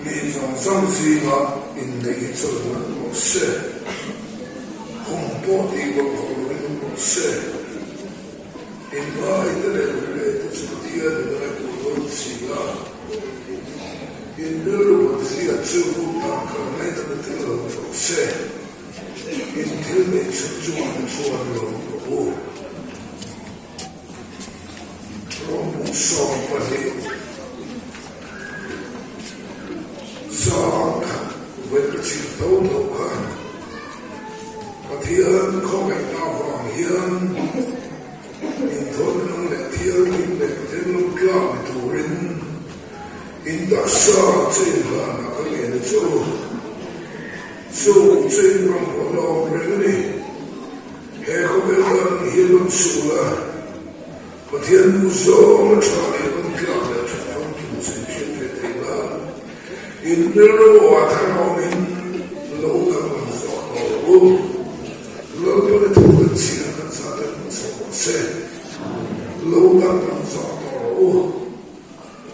Mi zawng zawng zingah inneih hi chawlhman rawh se, kum pawh tih bawlhhlawh lovin awm rawh se. Inngaite leh rilrete chu Pathian in ngai tur dawn si a, in rilru patzia chu tangka ngaihna tel lo ni rawh se. In thil neih chhun chungah te chuan lawm rawh u. Rawng 12 Sang khat vawi ka chhim tho tho kha Pathian khawngaihna avang hian inthawn nung leh thianghlim leh Pathian lawm tlak ni turin in taksa chu inhlanah ka ngen a che u. Chu chu in rawngbawlna awm reng a ni. He khawvel dan hi rawn suh la, Pathian nu zawng a tha leh rawn tlak leh that famkim chu in hriat ve thei la, in rilru a thar awmin lo danglam zawk tawh rawh u. Lalpana thu kan chhiar kan zah ten hmu chhuak rawh se, lo danglam zawk tawh rawh u.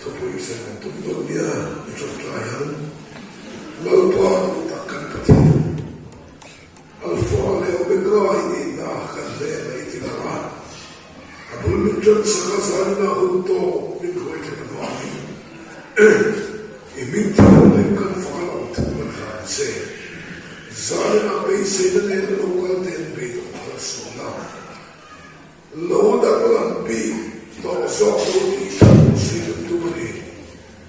Thupui sawi kan tum dawn nia, i tawngtai ang. Lalpa duh tak kan Pathian. Alpha leh Omega i nihna kan hle mai ti lang a, a bul min ṭan sak a zanina hun tawk min hruai thlen avangin i hming thianghlim kan fak a lo thu kan hlan che. Zanina beiseina nen lo kal te an beidawng phal sual a. Lo danglam bik tawh zawk lo tih thu sawi kan tum a ni.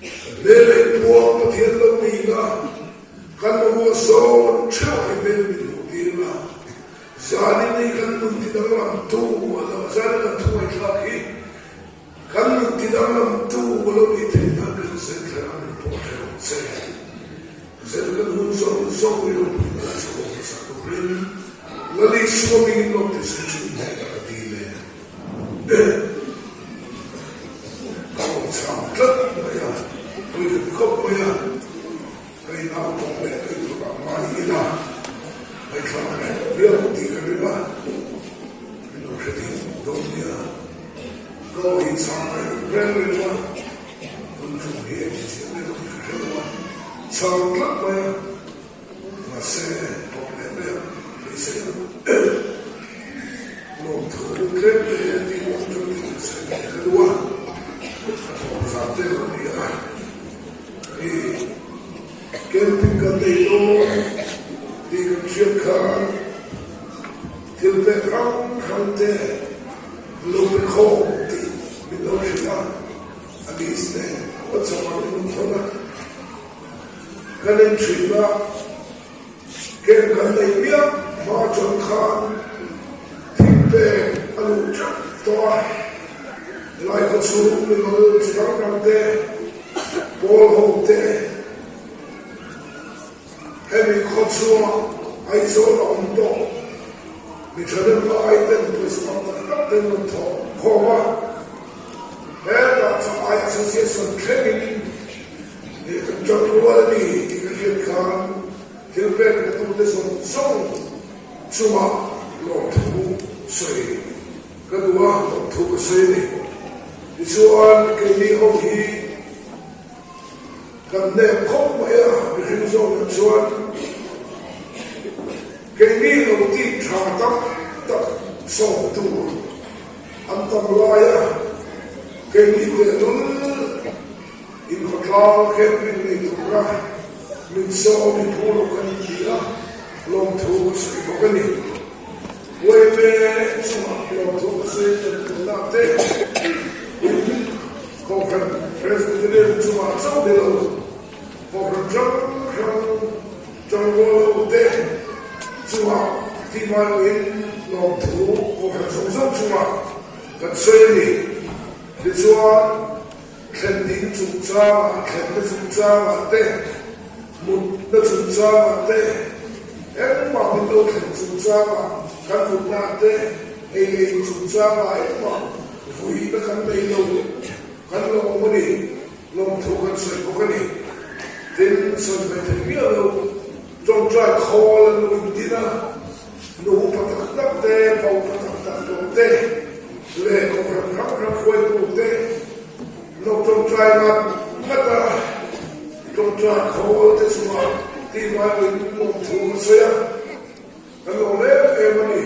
Kan hmel a inpuang Pathian lo nihna, kan mamawh zawn theuh i hmel min hmuh tir la. Zanin hi kan nun ti danglam tu a lo, zanin kan thu ngaihthlak hi kan nun ti danglam tu a lo nih theih nan kan zen thlarau min pawh theuh ang che. Zen kan hun zawng zawng i ropui na chu awm hmasa turin Lal Isua mingin lawm te chu chu hnehna ka ti le. Ka awm chhang tlat mai a, pui ka ti khawp mai a, ka in au tawng leh ka in tluk ang ngai ila ngaihthlak reng viau tih ka ring a, min lo hre thei dawn nia. Ka aw in chhang reng reng reng a. Hun tum hi engti chiah leh lo hi ka hre lo a, chhang tlat mai a, mahse tawp leh mai ang beisei ang. Lawmthu tlem te tih awm chu tih kan sawi ve ka duh a, a thawm zan te lo ni a, i camping kan nei dawn tih kan hriat khan thil pek hrang hrang te lo pe khawm tih min lo hrilh a. A list nen WhatsApp ah min rawn thawn a, kan en thin a, camp kan nei miah hma atang khan thil pek a luh teuh tawh a, helai khaw chhung mimal chi hrang hrang te, pawl ho te, hemi khaw chhunga Aizawl a awm tawh mi thahnem lai ten pawisa tam tak tak ten rawn thawh khawm a. Hetah chuan I Association thlengin ih kan ṭang rual a ni tih ka hriat khan thil pek letute zawng zawng chungah lawmthu sawi ka duh a, lawmthu ka sawi a ni. Tichuan keini ho hi kan hnep khawp mai a, mihring zawkah chuan keini lo tih ṭha tak tak sawm tur An tam laia keini tehlul inkhawtlang camping nei tura min sawm in phu lo kan inti a, lawmthu ka sawi bawk a ni. Uaime chungah lawmthu ka sawi tel tunah te in Kohhran Presbyterian chungah chauh ni lo, Kohhran hrang hrang Tangrual ho te chungah tih mai loin lawmthu kohhran zawng zawng chungah kan sawi a ni. Tichuan, thlen ding chungchangah, thlenna chungchangah te, mutna chungchangah te, engmah min lo thlen chungchangah kan mutna te, ei leh in chungchangah engmah vuina kan nei lo, kan lo awm a ni. Lawmthu kan sawi bawk a ni. Tin, sawi ve thei miah lo, tawngtai khawl an lo intin a, nu upa tak tak te, pa upa tak tak tawh te leh kohhran hrang hrang hruaitu te lo tawngtai ngat ngat a, tawngtai. Ṭawngṭai khawl te chungah tih ngai pawhin lawmthu ka sawi a, kan lawm em em a ni.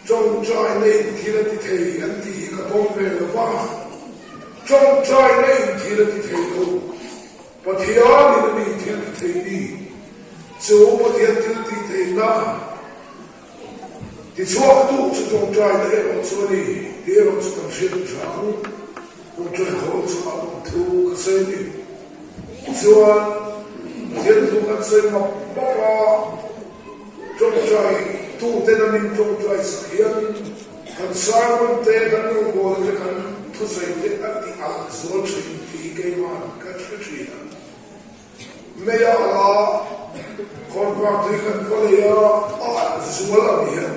Ṭawngṭai na in thil a ti thei an tih hi ka pawm ve lo va, ṭawngṭai na in thil a ti thei lo. Pathianin a ni thil ti thei ni. Chu Pathian thil tih theihna Tichhuaktu chu tawngtaina erawh chu a ni tih erawh chu kan hriat tha ang. Tawngtai khawl chu a awm thu ka sawi a ni. Tichuan, Pathian thu kan sawi map map a, tawngtai tuten a min tawngtai sak hian kan sermon te, kan rawngbawlna te, kan thusawi te a ti alh zual thin tih hi keima'n ka hre thin a. Mei a alh a, khawnvar tui kan va lei a, a alh zual ang hian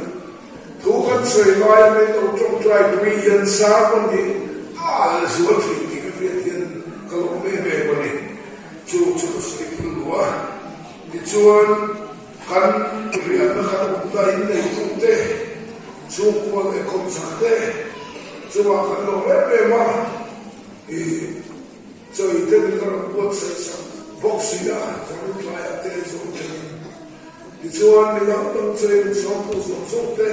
thu kan sawi laia min lo tawngtai pui hian sermon hi a alh zual thin tih ka hriat hian ka lawm em em a ni. Chu chu ka sawi thil duh a. Tichuan, kan riahna kan awmna in neitute, chhungkua leh khawmchhak te chungah kan lawm em em a. Ih. Chawi te min rawn buatsaih sak bawk si a, Zaru tlaiah te zawng thlengin. Tichuan, mi dang dang chawi min sawmtu zawng zawng te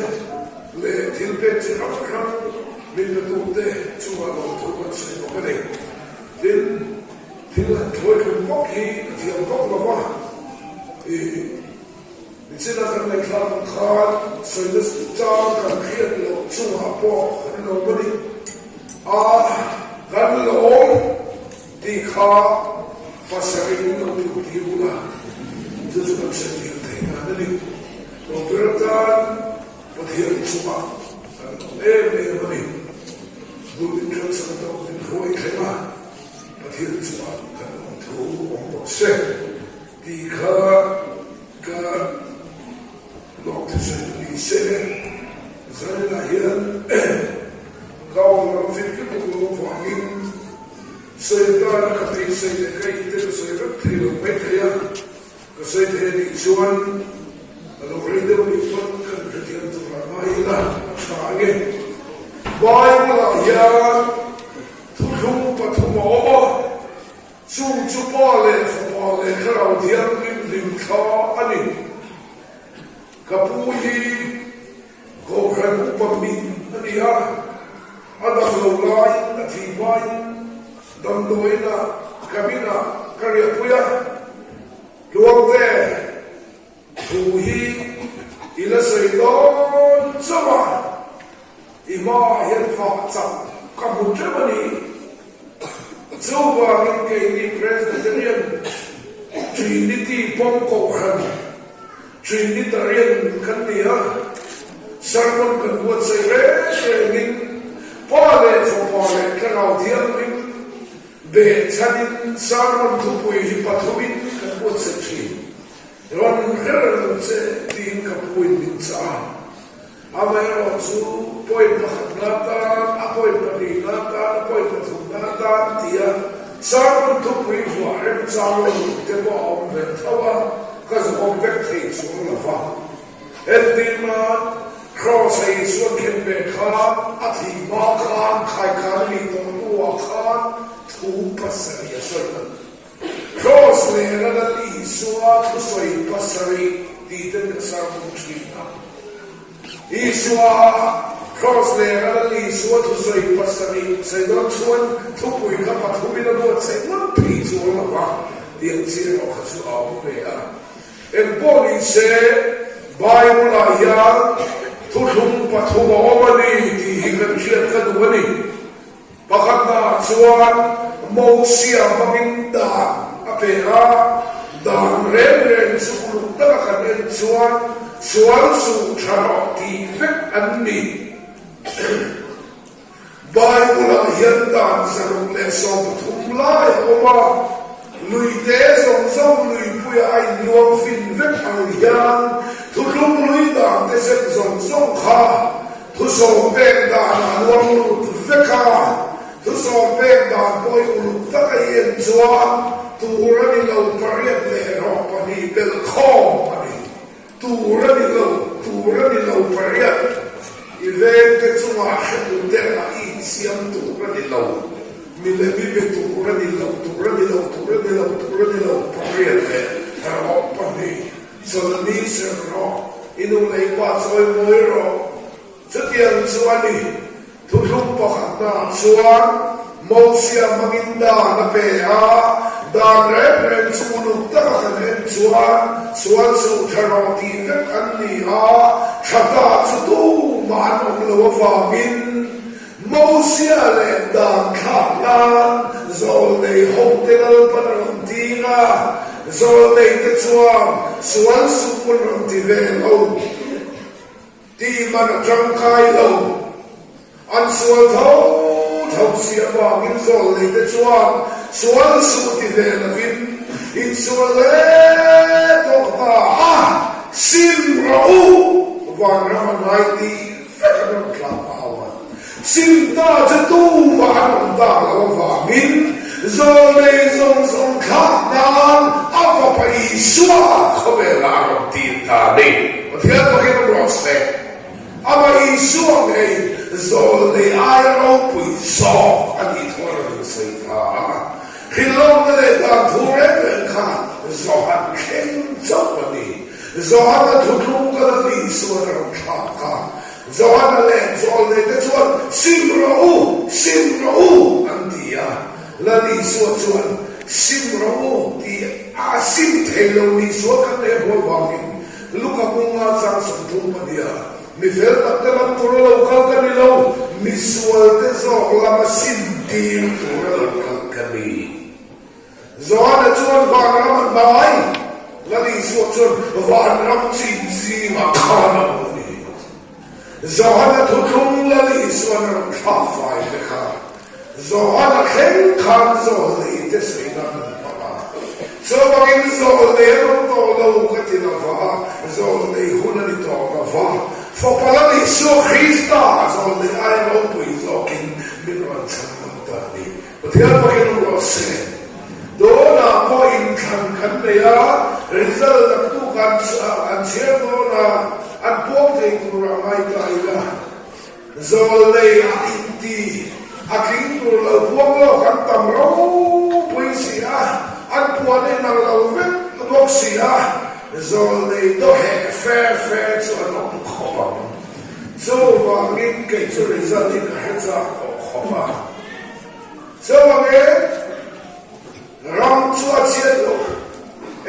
leh thil pek chi hrang hrang min pe tu te chungah lawmthu kan sawi bawk a ni. Tin, thil han thawi hlum bawk hi ka thiam bawk lo va, ih, nichina kan ngaihthlak ang khan sawina chang kan hriat loh chungah pawh kan lawm a ni. A kan lawm tih kha pasarih in lo tluk tir bula chu chu kan hriat thiam theih dan a ni. Lawmber atan Pathian chungah kan lawm em em a ni. Bul min hriatsak atawk min hruai thleng a, Pathian chungah kan lawm thu awm rawh se tih kha ka Lawng thusawi chu ni se, Zaninah hian ka awm lam fit lutuk lo avangin sawi atana ka beisei leh ka inte ka sawi vek thei lo mai thei a, ka sawi thei a nih chuan a lo rei deuh nih pawn kan hrethiam tur ah ngai ila a tha ange. Bible-ah hian thuthlung pathum a awm a, chung chu Pa leh Fapa leh Thlarau Thianghlim hlimthla a ni. Ka pu hi Kohhran upa min a ni a, a dam lo laiin a thih hmain damdawiinah cabin-ah ka riahpui a, Tluangte thu hi i la sawi dawn chauh a, i hmaah hian fah chak ka hmu teuh a ni. Chuvangin keini Presbyterian Trinity pawm Kohhran Trinitarian kan ni a, sermon kan buatsaih reng rengin Pa leh Fapa leh Thlarau Thianghlim behchhanin sermon thupui hi pathumin kan buatsaih thin. Rawn hre reng ang che tiin ka puin min chah a. Amaherawh chu point pakhatna tan, a point pahnihna tan, a point pathumna tan tia sermon thupui vuah remchang lo te pawh a awm ve tho a, ka zawm vek thei chuang lo va. Entirnan, Kraws a Isua khen ve khan a thih hma khan khaikhan a nih tawh hnuah khan thu pasarih a sawi a. Kraws lehna Lal Isua thusawi pasarih tih ten ka sermon thin a. Isua Kraws lehna Lal Isua thusawi pasarih sawi dawn chuan thupui kha pathumin a buatsaih ngawt phei chuang lo va, tiang chi erawh kha chu a awm ve a. Engpawh ni se, Bible-ah hian thuthlung pathum a awm a ni tih hi kan hriat ka duh a ni. Pakhatnaah chuan Mosia hmangin dan a pe a, dan reng reng chu uluk taka kan en chuan sual suh tha rawh tih vek an ni. Bible-ah hian dan 113 lai a awm a, luite zawng zawng luipuia a inluang fin vek ang hian thuthlung lui dan te zep zawng zawng kha Thusawm pek dan a luang lut vek a, thusawm pek dan pawh i uluk taka i en chuan tur a ni lo pariat leh rawh pahnih belh khawm a ni. Tur a ni lo, tur a ni lo pariat i vengte chungah hretu derah i insiam tur a ni lo, milem i be tur a ni lo, tur a ni lo, tur a ni lo, tur a. Chawimawi rawh. Chutiang chu a ni. Thuthlung pakhatnaah chuan Mosia hmangin dan a pe a, dan reng reng chu uluk taka kan en chuan sual suh tha rawh tih vek an ni a, tha ta chu tumah an awm lo avangin Mosia leh dan thlak nan zawlnei hote Lalpan a rawn ding a, zawlneite chuan sual suh an rawn ti ve lo. Tih man a tangkai lo. An sual tho tho si avangin zawlneite chuan sual suh ti ve lovin insual hle tawh ta a, sim rawh u, vanram a ngai tih vek an rawn tlang au a. Sim ta chu tumah an awm tak loh avangin zawlnei zawng zawng thlak nan a Fapa Isua khawvelah a rawn tir ta a ni. Pathian fakin a ruah se. Amah Isua ngei zawlnei aia ropui zawk a nih thu a rawn insawi ta a. Hrilhlawkna leh dan thu reng reng kha Johan thleng chauh a ni. Johana thuthlung ka Lal Isuan a rawn thlak a. Johana leh Zawlneite chuan, Sim rawh u! Sim rawh u! an ti a. Lal Isua chuan, Sim rawh u! tih a sim thei lo ni sual kan leh hmuh avangin Luka bunga chang 30 pahniha mi fel takte lam tura lo kal ka ni lo, mi sualte zawk lama sim tir tura lo kal ka ni. Johana chuan vanram a hnai, Lal Isua chuan vanram chu inzingah khan a awm a ni. Johana thuthlung Lal Isuan a rawn thlak fai te kha Johana thleng khan zawlnei te sawi nan an hmang a. Chuvangin zawlnei an awm tawh lo ka ti lo va, zawlnei hun a ni tawh lo va, Fapa Lal Isua Krista zawlnei aia ropui zawkin min rawn chhan ngam ta a ni. Pathian pakin awm rawh se. Dawnah pawh inthlan kan nei a, result naktuk an an chhiar dawn a, an puang thei turah ngai ta ila. Zawlnei a inti a tling tur lo puang lawk an tam ropui si a, an puan a inang lo vek bawk si a, zawlnei dawheh fe fe chu an awm khawp ang. Chuvangin kei chu result hi ka hre chak tawh khawp a. Chuvangin, ram chu a chhiat loh.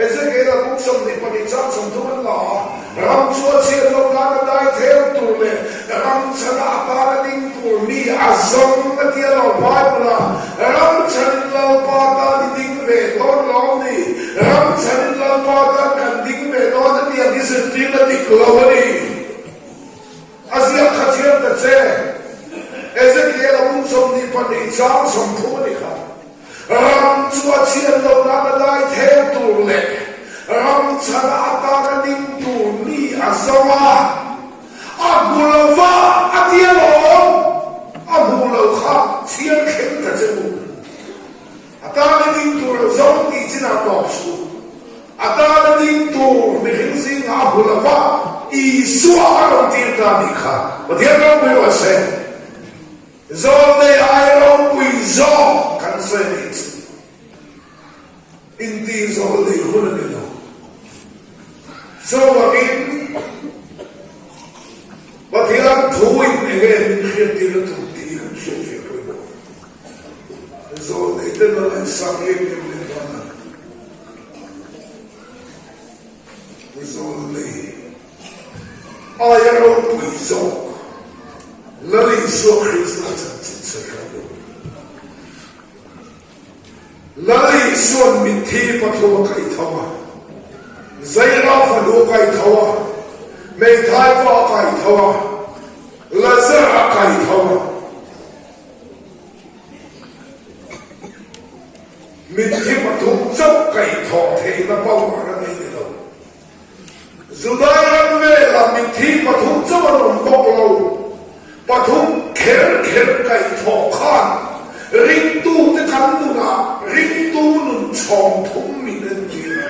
Ezekiel-a buk 22 chang 30 an la a, ram chu a chhiat loh nan a dai theu tur leh ram chhana atana ding tur mi a zawng a tia lo. Bible-a ram chhanin Lalpa tan i ding ve dawn lawm ni? Ram chhanin Lalpa tan kan ding ve dawn a tiang hi zirtirna dik lo a ni. A ziak kha thiam ta che. Ezekiel a bung 22 chang 30 a ni kha. Ram chu a chhiat loh nan a dai theu tur leh ram chhana atana ding tur mi a zo a, a hmu lo va a tia lawm. A hmuh loh kha chhiar thleng ta che u. A tana ding tur a zo tih chinah tawp suh. A tana ding tur mihring zingah a hmu lo va, Isua a rawn tir ta nih kha. Pathian ropui rawh se. Zawlnei ai ropui zawk kan sawi a nih chu. Inti zawlnei hun a ni lo. Chuvangin Pathian thuin enge min hriattir a tum tih hi kan hriatfiah pawimawh. Zawlnei te la ngaihsak em em leh nghal a. Zawlnei aia ropui zawk Lal Isua Krista chanchin sawi kha a ni. Lal Isua'n mitthi pathum a kaih tho a, Zaira fanu a kaih tho a, hmeithai pawh a kaih tho a, Lazar a kaih tho a. Mitthi pathum chauh kaihthawh theihna power a nei ni lo. Judai ram velah mitthi pathum chauh an awm bawk lo. Pathum kher kher kaihthawh khan ringtute kan nunah ringtu nun chhawm thum min entir a.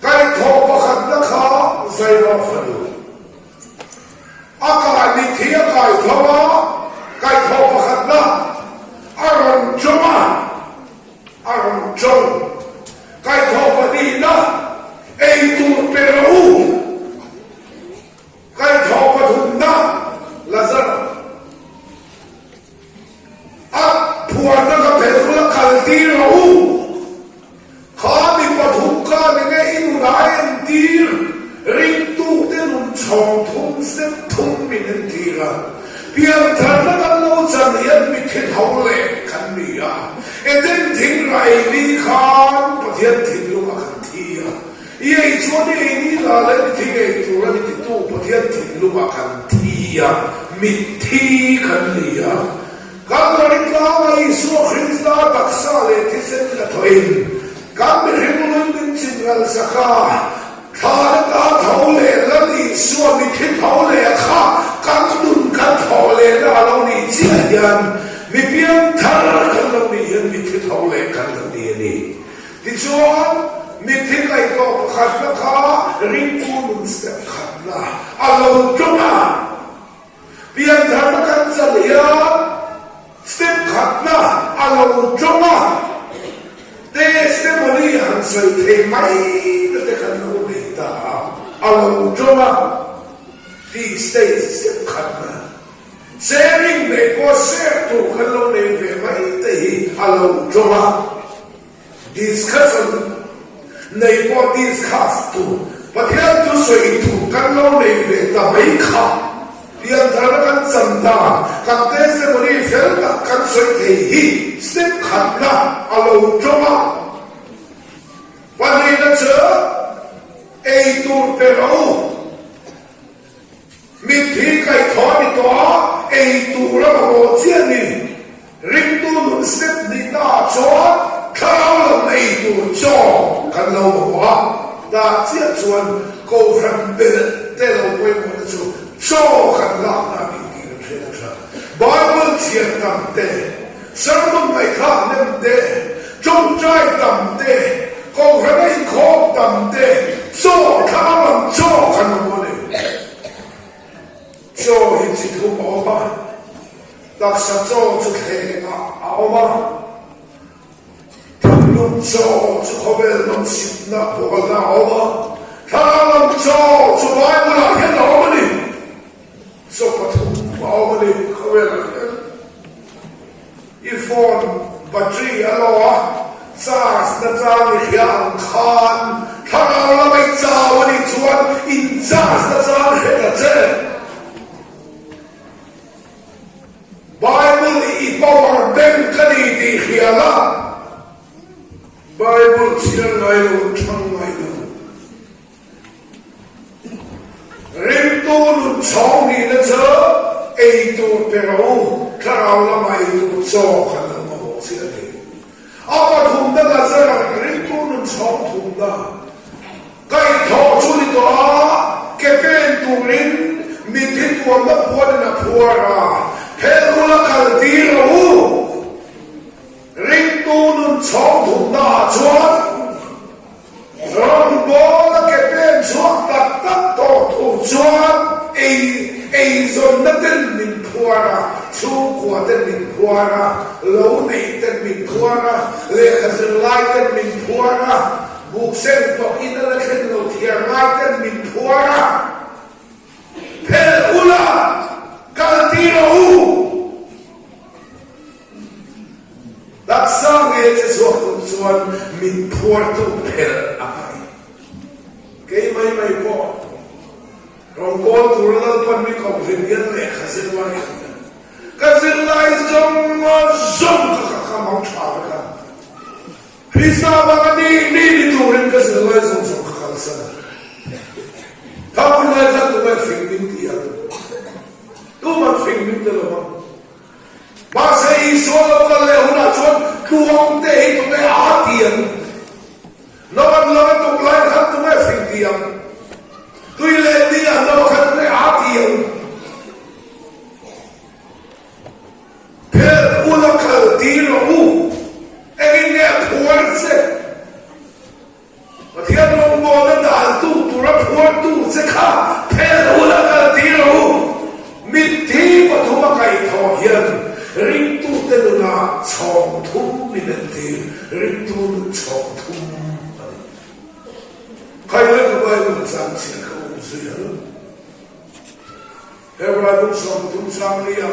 Kaihthawh pakhatna kha Zaira fanu. A kai mitthi a kai tho a, kaihthawh pakhatna a rawn chawm a, a rawn chawm. Kaihthawh pahnihna ei tur pe rawh u. Pathian thinlungah kan thi a. I ei chuan i ei ni la leh mi thi ngei tur a ni titu Pathian thinlungah kan thi a, mitthi kan ni a. Kalvari tlanga Isua Krista taksa leh thisen la thawhin kan mihring lui min chinral sak a, thla laka tho leh Lal Isua mithi tho leh kha kan nun kan thawh lehna a lo nih chiah hian mi piangthar kan lo nih hian mithi tho leh kan lo ni a ni. Tichuan, mithi kaihtlawh pakhatna kha ringtu nun step khatna a lo ṭawng a. Piantharna kan chan hian step khatna a lo tawng a, testimony han sawi thei mai na te kan lo nei ta a, a lo tawng a tih stage step khatna sharing neih pawh share tur kan lo nei ve mai te hi a lo tawng a. Discussion nei pawh discuss tur, Pathian thu sawi tur kan lo nei ve ta mai kha. Piantharna kan chan dan, kan testimony fel tak kan sawi thei hi step khatna a lo tawng a. Pahnihna chu ei tur pe rawh u. Mitthi kaihthawh a ni tawh a, ei tur a mamawh chiah ni. Ringtu nun step nihna ah chuan thlarau lam ei tur chaw kan lo mamawh a, tah chiah chuan Kohhran belh te lo pawimawhna chu chaw kan lakna a ni tih kan hriat a tha. Bible chhiar tam te, sermon ngaihthlak nem te, tawngtai tam te, Kohhran a inkhawm tam te, chaw thlarau lam chaw kan mamawh a ni. Chaw hi chi thum a awm a, taksa chaw chu thleng ah a awm a, thinlung chaw chu khawvel nawmsipna bawlna a awm a, thlarau lam chaw chu Bible ah hian a awm a ni. Chaw pathum a awm a ni khawvel ah hian. I phone battery a lo a, charge na chang i hria ang khan thlarau lamah i chau a nih chuan in charge na chang hre ta che. Bible hi i power bank a ni tih hria la, Bible chhiar ngai lo an thlang ngai lo. Ringtu nun chhawng nihna chu ei tur pe rawh u, thlarau lama ei tur chaw kan lo mamawh chiah a ni. A pathumna Lazara ringtu nun chhawng thumna kaihthawh chu ni tawh a, ke pen turin mitthi tuamna puanin a phuar a, Phel ula kal tir rawh u. Ringtu nun chhawng thumna ah chuan Rawngbawla ke pen chhuak tak tak tawh tur chuan ei eizawnna ten min phuar a, chhungkua ten min phuar a, lo neih ten min phuar a, lehkha zirlai ten min phuar a, buksen tawh in a la thlen lo thiar ngai ten min phuar a, phelh ula kal tir rawh u. Taksa nge che chhuak tur chuan min phuartu phelh a ngai. Kei mai mai pawh rawnkawl tura Lalpan mi kohhlim hian lehkha zir lai ka ni a. Ka zir lai zawng zawng ka kha kha mang tha vek a. Krista vanga ni ni ni turin ka zir lai zawng zawng ka kalsan a. Kha hun lai khan tunge fing min ti ang? Tuman fing min ti lo ang. Mahse Isua lo kal leh hunah chuan tluang te hi tunge a ti ang? Noan lo a tuk lai khan tunge fing ti ang? Tui leh ni a no khan tunge a ti ang? Phelh ula kal ti rawh u, engin nge a phuar che? Pathian rawngbawlna daltu tura phuartu che kha phelh ula kal tir rawh u. Mitthi pathum a kaihthawh hian ringtute nunah chhawng thum min entir, ringtu nun chhawng thum a ni. Khailai ka Bible chang chhiah kha um zui ang. Hebrai buk 30 chang nia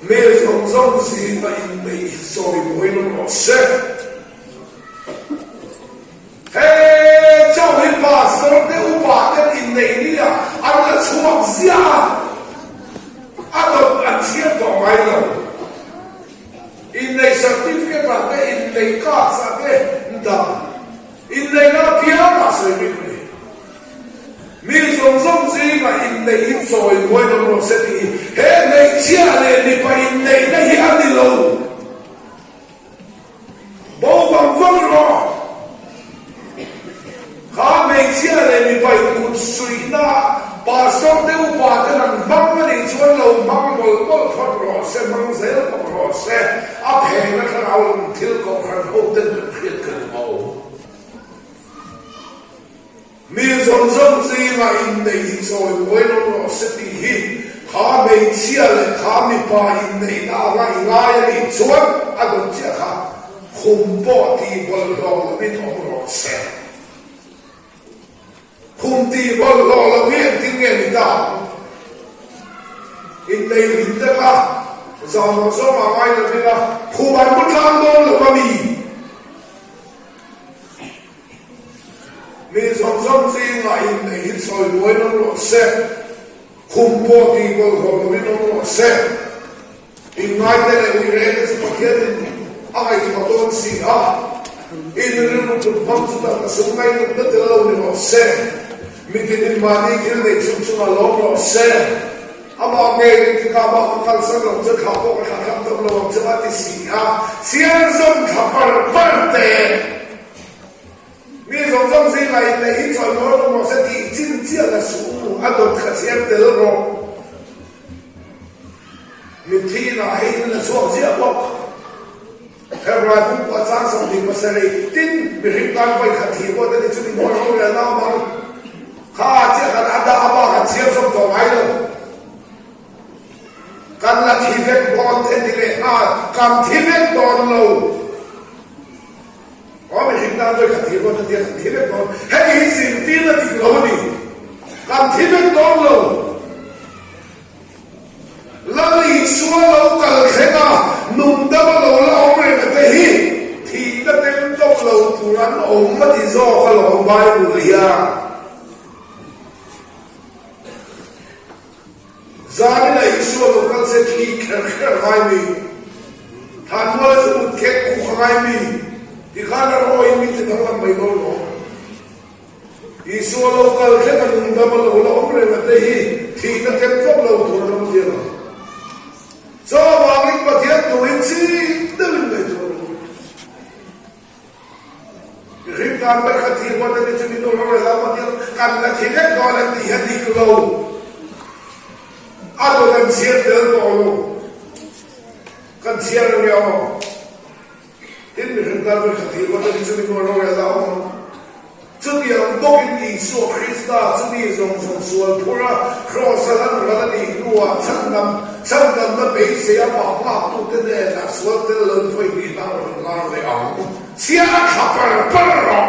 mi zawng zawng zinga inneih hi sawi buai lo rawh se. He chauh hi pastor te upa ten inneih nia an la chhuak ziah a, a dawt an chhiar tawh ngai lo. Inneih certificate ah te, inneih cards ah te. e dan inneihna apianga sawi bik a ni. Mi zawng zawng zingah inneih hi chawi buai dawn rawh se tih hi he hmeichhia leh mipa inneihna hi a ni lo. Bo vang vang rawh. Kha hmeichhia leh mipa inkut suihna pastor te upa ten an hmang a nih chuan lo hmang mawlh mawlh phawt rawh se, hmang zel bawk rawh se. A phena thlarau lam thil kohhran ho ten kan hriat ka duh a awm. Mi zawng zawng zingah inneih hi chawi buai lo rawh se tih hi kha hmeichhia leh kha mipa inneihna anga i ngai a nih chuan a dawt chiah kha khum pawh tih bawlhhlawh lovin awm rawh se. Khum tih bawlhhlawh lo hi engtin nge ni ta ang? Inneih hlim te kha zan zawng zawng ah ngai lovin a khum an mu tlang dawn lo a mi? Mi zawng zawng zingah inneih hi sawi buai lo rawh se, khum pawh tih bawlhhlawh lovin awm rawh se. Inngaite leh uirete chu Pathianin a ngaihtuah dawn si a, in rilru put hmang chu takna sum ngainatna tel lo ni rawh se. Mitinin mahni thil neih chung chungah lawm rawh se. Amah ngeiin tikah amah ka kalsan lo che, thlah pawh ka thlah thlap dam lo ang che a ti si a, chhiar zawm thla par par teh. Mi zawng zawng zingah inneih hi chawi mawi lo rawh se tih chin chiah la suh u, a dawt kha chhiar tel rawh. Mitthi inah hei in la chhuak ziah bawk. Hebrai pumpuah chang 27 tin mihring tan vawi khat thih pawh te ni chu min hawi ho rel nau mang kha chiah khan a dah a bak an chhiar zawm tawh ngai lo. Kan la thi vek dawn te ni leh nghal, kan thi vek dawn lo. Aw mihring tan vawi khat thih pawh te tia kan thi vek dawn. Hei hi zirtirna dik lo a ni. Kan thi vek dawn lo. Lal Isua lo kal thleng a, nungdama lo la awm reng a te hi thihna tel tawp lo tur an awm a ti zawk alawm Bible hian. Zanin a Isua lo kal se thi kher kher a ngai mi, Thanmuala chu mut khek kuk a ngai mi, tikhan a rawiin min ti danglam mai dawn lo. Isua lo kal thleng a nungdam a lo la awm reng a te hi thihna ken tawp lo tur an awm diam ang. Chuvangin Pathian turin chik deuhin ngaihtuah rawh u. Mihring tan mai kha thih huat a ni chu min ur rel a Pathian kan la thi vek dawn an tih hi a dik lo. A dawt an chhiar tel tawh lo. Kan chhiar a nia aw. Tin, mihring tan vawi khat thih ruat a ni chu min uar rorel a awm ang. Chutiang bawkin Isua Krista chu mi zawng zawng sual phur a, Kraws-a lan ral a nih hnuah chhandam, chhandamna beisei amah nghaktute hnenah sual tel loin vawi hnih hna rawn lar leh ang. Chhiar thla par par rawh.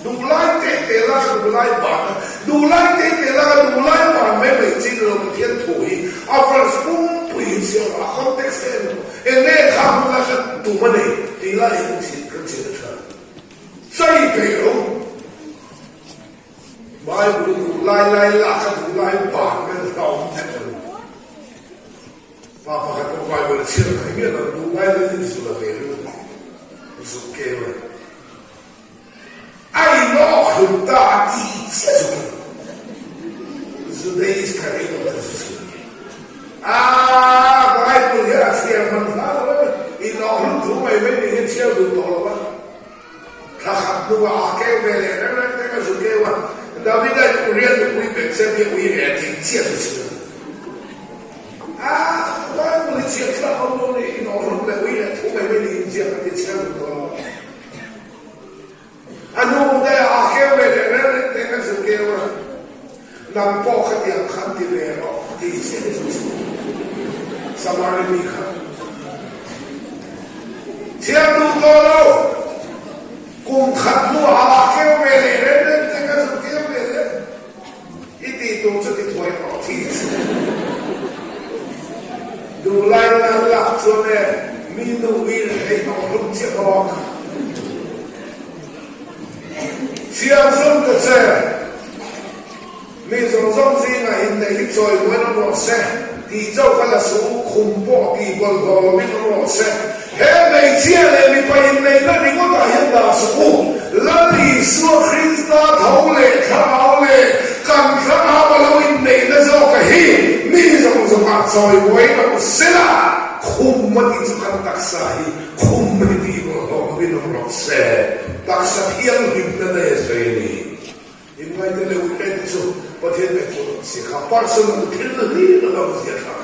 Duhlai te te laka duhlai ban a, duhlai te te laka duhlai ban mai mai chin lo Pathian thu hi a verse pumpui hi chhiar rawh, a context te en rawh, eng nge kha hmun a kha tum a nei tih lai hi kan chhin kan chhin a tha. Chai peih lo. Bible duhlai lai laka duhlai ban vel kha a awm vek lo. Pa pakhat pawh Bible a chhiar ngai miah lo, duhlai lai in zu la ve ringawt a, zu keu a. A inawk hlum ta a tih chiah chu kei Juda Iscariot a zu chhun a, Bible hian a chhiar hman hla lo em, inawk hlum thu mai mai nih hian chhiar duh tawh lo va, thla khat hnuah a keu ve leh reng reng teng a zu keu a, Davida in Uriah nupui Bethshebi a ui ve a tih chiah chu chhun a, Bible hi chhiar thlak lo lo nih inawk hlum leh ui leh thu mai mai nih inziak a ti chhiar duh tawh lo va. A nu te a keu ve leh reng reng te ka zu keu a, nang pawh khatiang khan ti ve rawh tih che chu chu Samari mi kha chhiar duh tawh lo. Kum khat hnuah a keu ve leh reng reng te ka zu keu ve leh i tih tur chu ti thuai rawh tih che. Duhlai nan lak chuan e mi nu ui reng hei hnawh hlum chiah bawk. Chhiar zawng ta che, mi zawng zawng zingah inneih hi chawi buain awm rawh se, tih chauh kha la suh u, khum pawh tih bawlhhlawh lovin awm rawh se. He hmeichhia leh mipa inneihna ringawtah hian. se, taksa thianghlimna nei a sawi a ni. Inngaihna leh uihleh te chu Pathian ngaihtuah loh si kha personal thil hlir a lo zia thlak.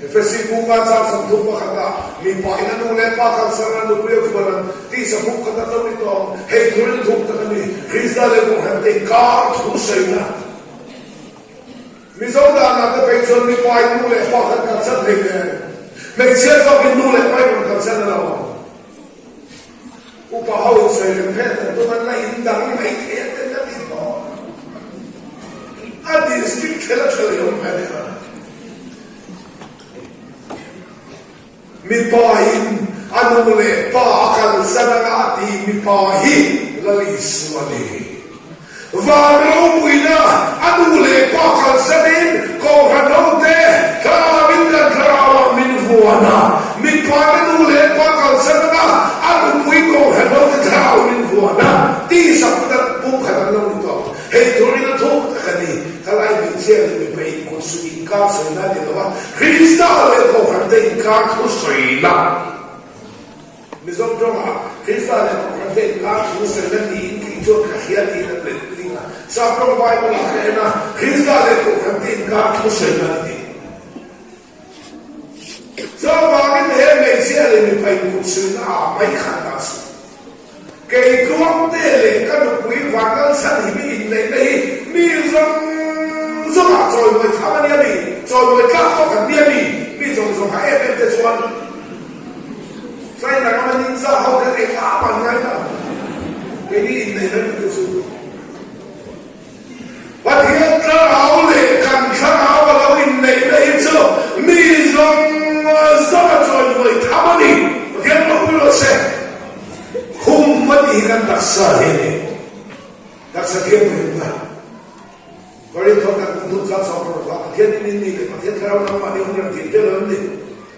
Efesi kungka chang 31 ah mipa in a nu leh pa kalsan a nupui a vuan ang tisa hmuh khat an lo ni tawh ang. Hei thu rilthuk tak a ni. Krista leh Kohhran te inkar thu sawina. Mizo danah te phei chuan mipa in nu leh pa khan kalsan thei nen hmeichhia zawkin nu leh pa in rawn kalsan a lo ang. Upa ho in sawi reng phet an tum an la in dang mai thei a ten a ti tawh. A district thel a tha leh awm ve nia. Mipa in a nu leh pa a kalsan anga a tih mipa hi Lal Isua a ni. Van ropuina a nu leh pa kalsanin Kohhran hote thlarauin kan thlarauah min vuan a, mipa te nu leh pa kalsan anga a nupui Kohhran hote thlarau min vuan a, tihsak tak pumkhat an lo ni tawh. Hei turin a thuk tak a ni. Khalai hmeichhia leh mipa inkut suh inkar sawina a ni lo a, Krista leh Kohhran te inkar thu sawina. Mizo tawngah Krista leh Kohhran te inkar thu sawina tiin kei chuan ka hria tiin an let tling a. Sap tawng Bible ah ka en a, Krista leh Kohhran te inkar thu sawina a ni. Chuvangin he hmeichhia leh mipa inkut sawina ah mai khan dah suh. Kei Tluangte leh ka nupui Vanlalchhan hi mi inneihna hi mi zawng zawngah chawimawi tham a nia mi, chawimawi tlak pawh kan nia mi, mi zawng zawng ha em em te chuan China rama ninja ho khan engah mah an ngai ta keini inneihna mi te chu. Pathian thlarau leh kan thlarau a lo inneihna hi chu mi zawng zawng a chawimawi tham a ni. Pathian ropui rawh se. Khum a tih hi kan taksa hi a ni. Taksa thianghlimna. Korintho kan kum thum chang sawm rawh kha Pathian in in ni leh Pathian thlarau nangmah ni awm reng tih tel an ni.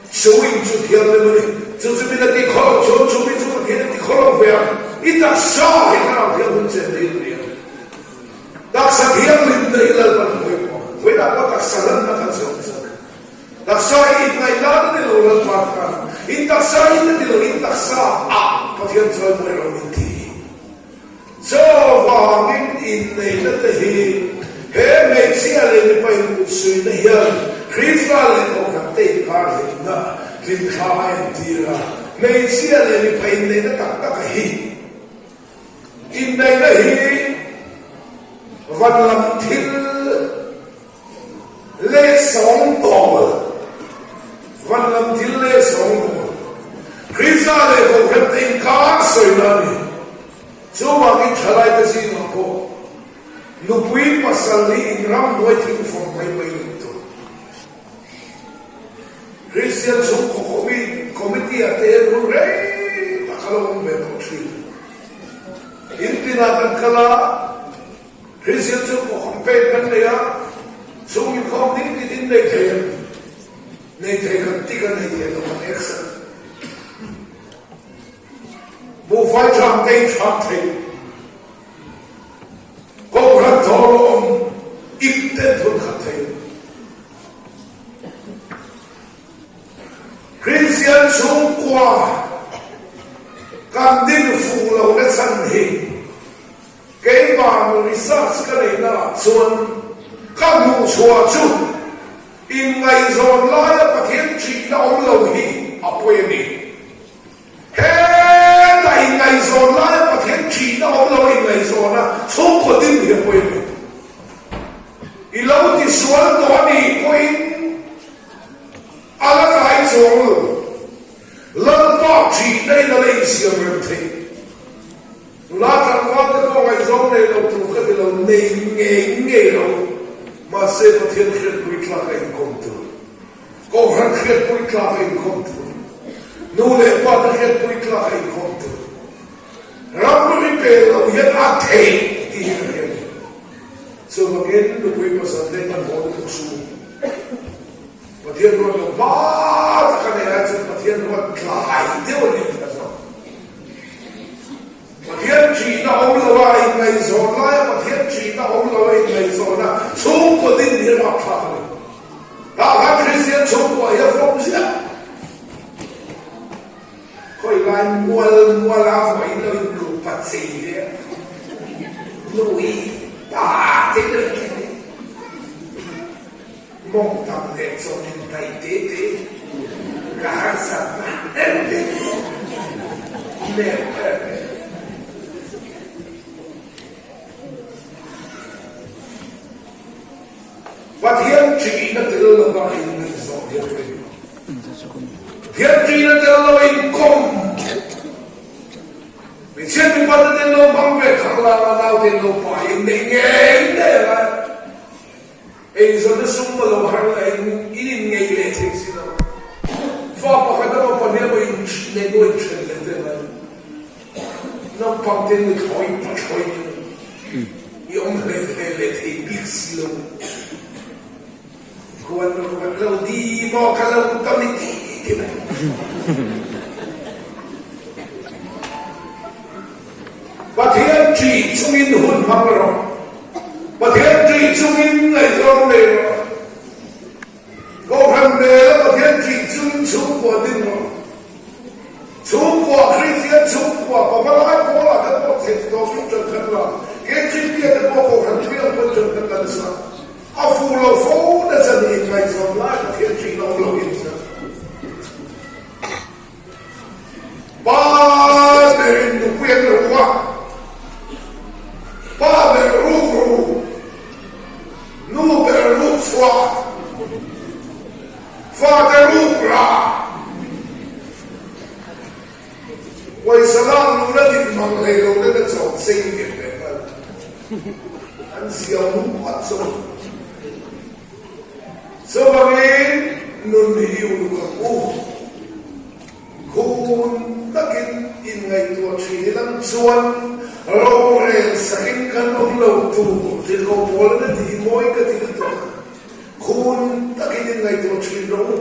Chu in chu thianghlim a ni. Chu chu min a ti khaw lo chuan chu mi chu Pathian a ti khaw lo ve ang. I taksa hi thlarau thianghlim chen thei a ni ang. Taksa thianghlim na hi Lalpan a pawimawh. Vawiinah pawh taksa lanna kan zawng zawk. Taksa hi inngaihlan a ni lo Lalpa khan. In taksa in a ni lo, in taksa ah Pathian chawimawi rawh min ti. Chuvangin inneihna te hi he hmeichhia leh mipa inkutsuihna hian Krista leh Kohhran te inkar hlimna hlimthla a entir a. Hmeichhia leh mipa inneihna tak taka hi Inneihna hi van lam thil leh sawngtawl, van lam thil leh sawngtawl, Krista leh Kohhran te inkar sawina a ni. Chuvangin thalaite zingah pawh nupui pasal hi inramhnuai thingfawm mai mai lo tur. Kristian chhungkaw committee ah te hian hun rei tak a lo awm ve tawh thin. In tinah kan kal a, Kristian chhungkaw campaign kan nei a, chhung inkhawm ding tin in nei thei em? Nei thei kan ti kan nei thei lo kan action. Buhfai tham te in tham thei. Kohhran thawhlawm ip ten thun khat thei. Kristian chhungkua kan din fuh lo na chhan hi keimah research ka neihna ah chuan ka hmuh chhuah chu inngaihzawn laia Pathian thihna awm lo hi a pawi a ni. Heta inngaihzawn laia Pathian thihna awm lo a inngaihzawn a chhungkaw din hi a pawi a ni. I lo ti sual tawh a nih pawhin a la kai chuang lo. Lalpa thihna in a la insiam rem theih. Nula tlangval te pawh ngaihzawng nei lo tur ka ti lo, nei ngei ngei lo. Mahse Pathian hriatpui tlak a inkawm tur. Kohhran hriatpui tlak a inkawm tur. Nu leh pa te hriatpui tlak a inkawm tur. Ramri pel lo hian a theih tih hi ka hria a ni. Chuvangin nupui pasal te hman haw lutuk suh. Pathian ruat lo hma taka nei ai chuan Pathian ruat tlai deuh a ni ang ka zawk. Pathian ṭihna awm lo a inngaihzawn laia Pathian ṭihna awm lo a inngaihzawna chhungkaw din hi rapthlak a ni. Tah khan Kristian chhungkua hi a fawm ziah. Khawi lai mual mual a vawi lo in nupa chei ve a, nu hi pa te lo in thleng e. Mawngtam leh chawn in tai te te ka harsat na em em nep em em. Pathian ṭihna tel lova inngaihzawh hi a pawimawh. Pathian ṭihna tel lova inkawm, hmeichhia mipate ten lo hmang ve thar lana naute in lo pai inneih ngei ngei a ngai. Eizawnna sum a lo har lah in in inngeih leh thei si lo. Fa pakhat emaw pahnih emaw inneih pawh inṭhen leh te a ngai. Naupang te nu thlawi pathlawi in i awm hle hle leh thei bik si lo. Khuan ruat lo di maw ka lo tam i ti ti mai. Pathian ṭih chungin hun hmang rawh. Pathian ṭih chungin ngaihzawng nei rawh. Kohhran hmela Pathian ṭih chungin chhungkua din rawh. Chhungkua, Kristian chhungkua, pavalai pawlah te pawh theih tawpin ṭan khat la, KGP a te pawh Kohhran thiang pawn ṭan khat la nasa. A fuh lo fo nasa niin ngaihzawn lai Pathian ṭihna awm lo in sa. Pa berin nupui an ru a, pa ber ruk ru, nu ber ruk chhuah, fate ruk rah. Pawisa lak luhna dik mang hlei lo ten a chawm sei lian leh nghal. An ziau muat zawk. Chuvangin nun hi uluk ang u. Khun takin inngaihtuah thin ilang chuan rorel sakin kan awm lo tur tirhkoh pawl a ti mawi ka ti lutuk a. Khun takin inngaihtuah thin rawh u.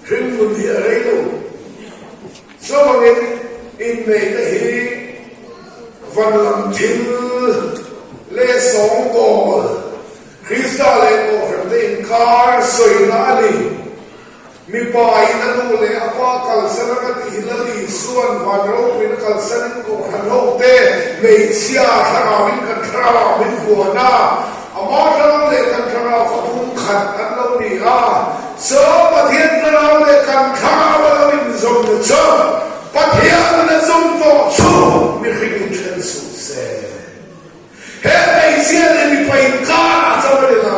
Hringnun hi a rei lo. Chuvangin inneihna hi van lam thil leh sawngkawl Krista leh Kohhrante inkar sawina a ni. Mipa in a nu leh a pa kalsan a ka tih hi Lal Isua'n van ropuina kalsanin Kohhran hote hmeichhia thlarauin kan thlarau min vuan a, ama thlarau leh kan thlarau kha pumkhat an lo ni a. Chaw Pathian thlarau leh kan thlarau a lo inzawmna chu Pathianin a zawm tawh chu mihring inthen suh se. He hmeichhia leh mipa inkarah chuan a ni lo.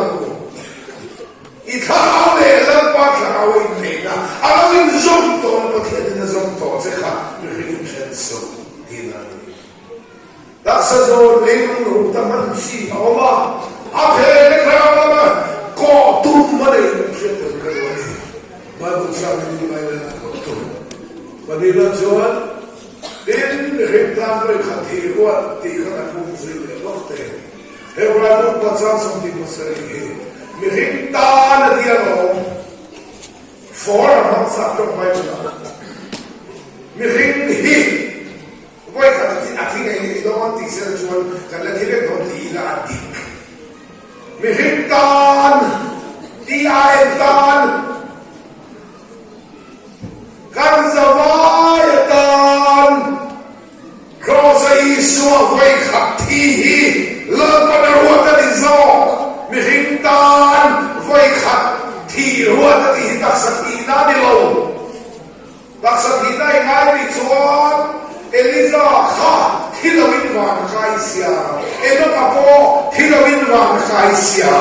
I thlarau leh Lalpa thlarau a inneihna a lo inzawm tawhna Pathianin a zawm tawh che kha mihring inthen suh tihna a ni. Taksa zawn leilung ru ta hman chi a awm a, a phele thlarau lama kawh tum a nei in hriat tel ka duh a ni. Bible changin i ngaihna a kawh tum. Vanila chuan. Tin, mihring tan vawi khat hi ruat tih kha kan pum zui leh lawk te. Hebrai bu pachang 27 hi mihring tan a tia lawm. For a hmang sak tawk Bible ah. Mihring hi vawi khat a thi ngei ngei dawn tih sel chuan kan la thi vek dawn ti ila a dik. Mihring tan, TIN tan, Kan zavai atan Kraws-a Isua vawikhat thi hi Lalpan a ruat a ni zawk. Mihring tan vawikhat thi ruat a tih hi taksa thihna a ni lo. Taksa thihna i ngai nih chuan Eliza kha thi loin van a kai sia, Enoch-a pawh thi loin van a kai sia.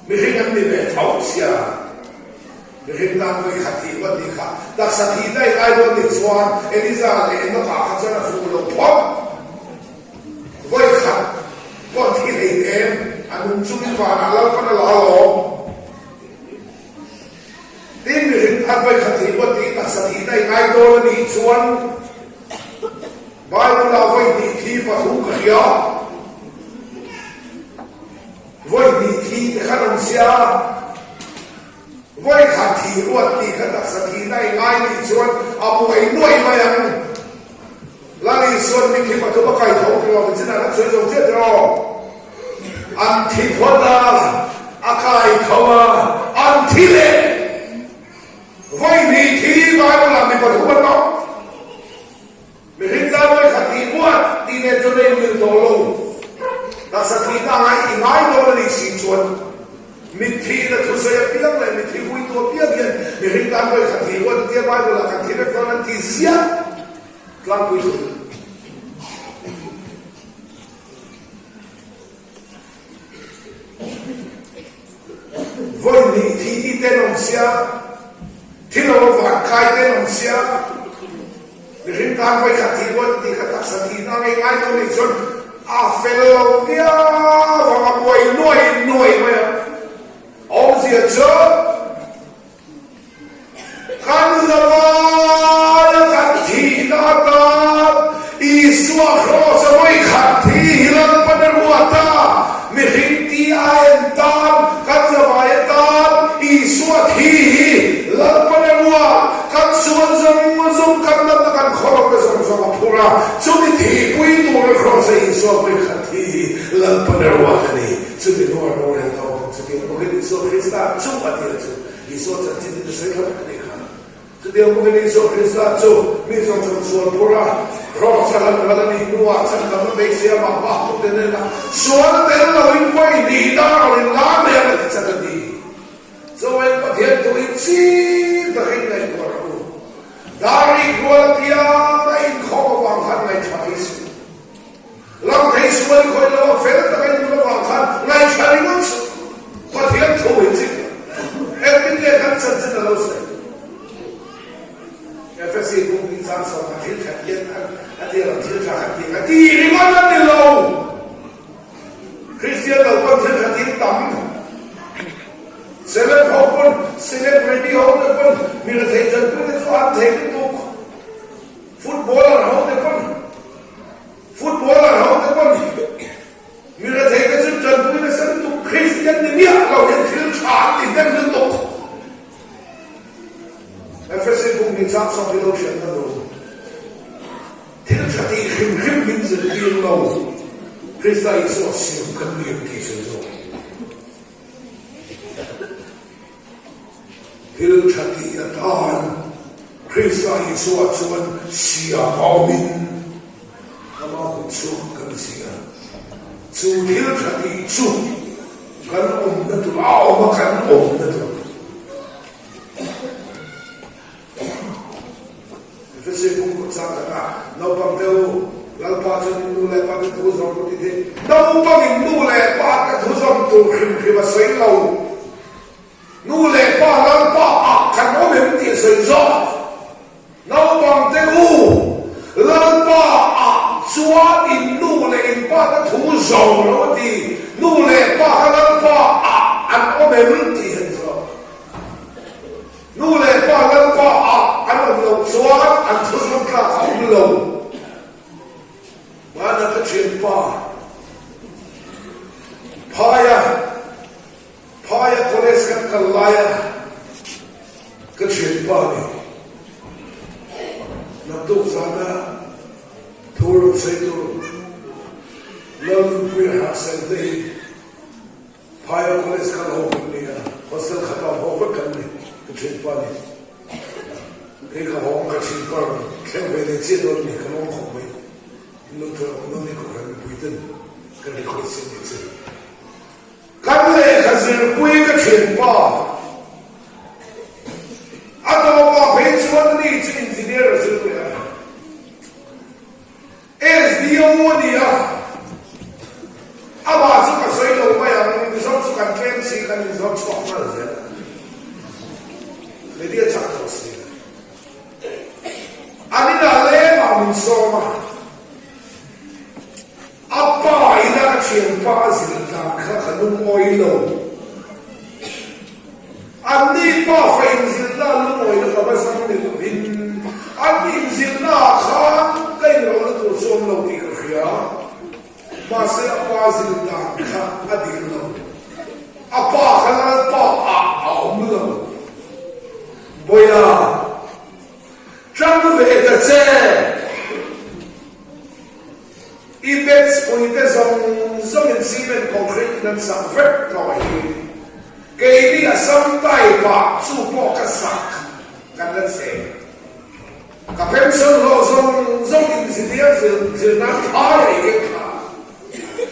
Mihring an ni ve tho sia. Mihring tan vawi khat thih huat nih kha taksa thih daih lai dawn nih chuan Eliza leh Enoch-ah kha chuan a fuh lo phawt. Vawi khat pawh thi hlei nem, a nung chungin vanah Lalpan a la alawm. Tin, mihring tan vawi khat thih huat nih taksa thih daih ngai dawn a nih chuan Bible-ah vawi hnih thi pathum ka hria. Vawi hnih thi te khan awm sia. Vawi khat thi ruat tih kha taksa thihna i ngai nih chuan a buai nuai mai ang. Lal Isuan mitthi pathum a kai tho ti lo nichinah kan sawi zo chiah tiraw? An thi phawt a, a kai tho a, an thi leh. Vawi hnih thi Bible ah mi pathum an awm. ti ziah tlangpui thei. Vawi hnih thi ti ten awm sia, thi lo a van kai ten awm sia, mihring tan vawi khat thih ruat a tih kha taksa thihna ngei ngai lo nih chuan a fel lo viau ang, a buai nuai nuai mai ang. Awmzia chu Kan zavaia kan thihna atan Isua Kraws a vawi khat thi hi Lalpan a ruat a, mihring ti a en tan, kan zavai atan Isua thi hi Lalpan a ruat, kan sual zawng zawng kan natna kan khawlawmna zawng zawng a phur a, chumi thihpui tura Kraws a Isua vawi khat thi hi Lalpan a ruat a ni. Chumi hnuah rorel tawh bawk chutiang bawkin Isua Krista chu a tir chu Isua chanchin in a sawi thla vek a nih kha. Chutiang bawkin Isua Krista chu mi zawng zawng sual phur a, Kraws a hlan ral a nih hnuah chhandamna beisei amah hma tute hnenah sual tel loin vawi hnih dar rawn in lar leh ang a ti chat a ni. Chuvangin Pathian thu hi chik takin ngaihtuah rawh u. Dar rik rual apiang a inkhawm avang khan ngaihthla mai suh. Lam thei sual i khawih lo a, fel taka i nun avang khan ngaihthla ringawt suh. Pathian thu hi chik lo. Engtin nge kan chanchin a lo sawi? Efesi bung hi chang sawm a thil tha tian a ti lo, thil tha kha ti a ti ringawt a ni lo. Kristian lo pawn thil tha tin tam. Celeb ho pawn, celebrity ho te pawn mi rethei chanpui te chu an thei lutuk. Footballer ho te pawn Footballer ho te pawn mi rethei te chu tanpui nasa lutuk Kristian ni miah lo hian thil tha an ti hnem lutuk. Efesi bung ni chang sawm hi lo hriat na lo. Thil tha tih hrim hrim min zirtir lo. Krista Isua siam kan ni ang tih sawi zawk. Thil tha tih atan Krista Isua chuan siam a awmin ama hun chhuak kan si a. Chu thil tha tih chu kan awmna tur a awm a, kan awmna tur. Efese bung kawt chang tak a, naupang te u, Lalpa chuan in nu leh pa te thu zawm rawh tih hi naupang in nu leh pa te thu zawm tur hrim hrim a sawi lo. Nu leh pa Lalpa ah kan awm em tih a sawi zawk. Naupang te u, Lalpa ah chuan in nu leh in pa te thu zawm rawh a ti. Nu leh pa kha Lalpa ah an awm em tih an zawk. Nu leh pa Lalpa ah an awm loh chuan an thuzawm tlak a awm lo. Hmana ka thianpa Phaia Phaia college kan kal laia ka thianpa ni naktuk zana thu rawn sawi tur Lalnunpuia Hahsel te hi Phaia College kal ho kan ni a, hostel khat ah haw vek kan ni, ka thianpa ni. Kei ka hawng ka thianpa rawn thleng ve leh chiah dawn ni, ka lawm khawp mai. In lo thawh awm dawn ni kohhran mipui ten kan record siam ni che. Kan lehkha zirpui ka thianpa a tawpah phei chuan ni chu engineer a zir leh a. SDO a ni a, amah chu ka sawi lo mai ang, Mizo chu kan tlem si kan inzawm chhuak nghal zel a, media chak tawh si a, an inah lengah min sawm a, a pa ina ka thianpa a zilh dan kha ka lungawi lo, Anni pa fa inzilhna lungawina ka va zam ni lovin, an inzilhna ah khan ka inrawlhna tur chu awm lo tih ka hria. Mahse a pa zilh dan kha a dik lo. A pa kha Lalpa ah a awm lo. Bawiha, tang ve ta che! I beds puite zawng zawngin cement concrete in an sak vek tawh hi. Keini Assam type ah chu pawh ka sak kan la cheng. Ka pension hlawh zawng zawng engineer zir zir nan thai a i keng thla.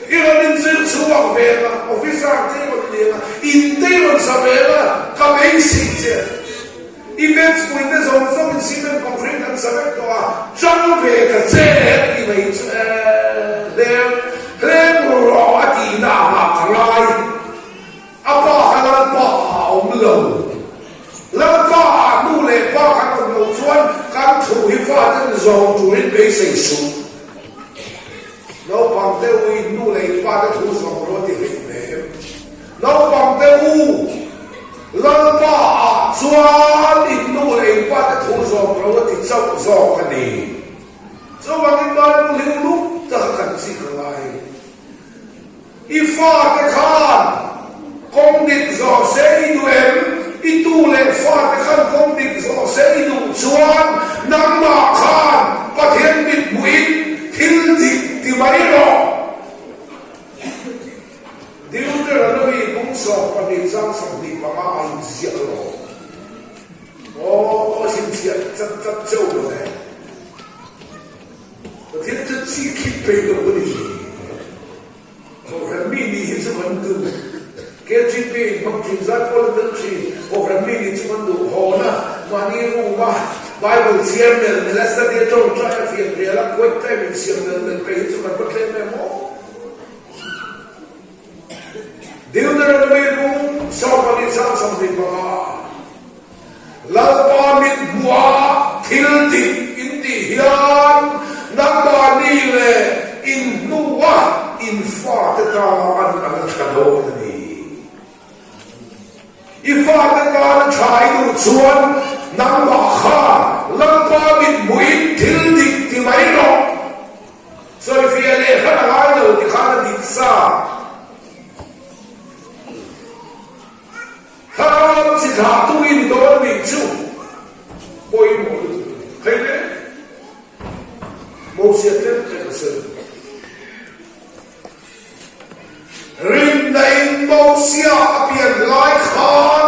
I rawn inzir chhuak ve ang a, officer te i rawn ni ang a, in te i rawn sa ve ang a, ka beisei che. I beds puite zawng zawngin cement concrete an sa. tih mai chu e hleng hleng rawh a tihna angah ka ngai. A pa kha Lalpa ah a awm lo. Lalpa ah nu leh pa kan awm loh chuan kan thu hi faten zawm turin beisei suh. Naupang te u in nu leh in fate thu zawm rawh a ti hlei hmel. Naupang te u Lalpa ah chuan in nu leh in fate thu zawm rawh a ti chauh zawk a ni. Chuvangin Bible hi uluk taka kan chik a ngai. I fate khan kawng dik zawh se i duh em? I tu leh fate khan kawng dik zawh se i duh chuan nangmah khan Pathian mithmuhin thil dik ti mai rawh. Deuteronomy bung 12 chang 25 a inziak lo. Aw, chhinchhiah chat chat cheu mawle. Pathian chu chi khip peih lo a ni. Kohhran mi nih hi chu kan duh. KGP in hmang thin zat pawl a tel thin. Kohhran mi nih chu kan duh. Hawn a, mahni room a, Bible chhiar mel mel a, study a tawngtai a, fian rial a, quiet time in siam mel mel peih hi chu kan va tlem em aw. Deuteronomy bung 12 chang 25 ah. Lalpa mit hmuha thil dik in tih hian nangmahni leh in hnua in fate tan a la tha dawn a ni. I fate tan a tha i duh chuan nangmah khan Lalpa mit hmuhin thil dik ti mai rawh. Sawifiah leh hran a ngai lo ti khan a dik sa. Thlarau chi thlah tu in dawn nih chu pawimawh lutuk a ni. Hei le, Mosia tlem tlem a sawi lo. Rinna in Mosia a pian lai khan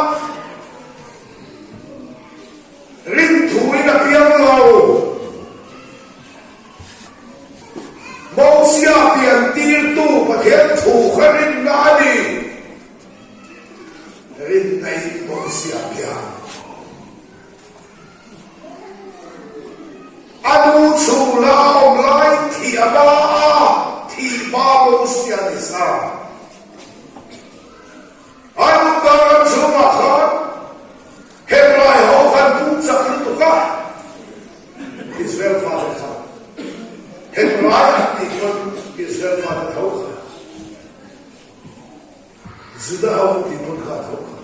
rinthu in a piang lo. Mosia pian tirtu Pathian thu kha rinna a ni. Rinna in Mosia pian a nu chhungla a awm laiin thih a ba a, thih ba Mosia ni sa. Aigupta ram chhungah khan Hebrai ho khan pum chak lutuk a, Israel fate khan Hebrai an tih chuan Israel fate tho kha. Juda ho tih pawn kha a tho kha.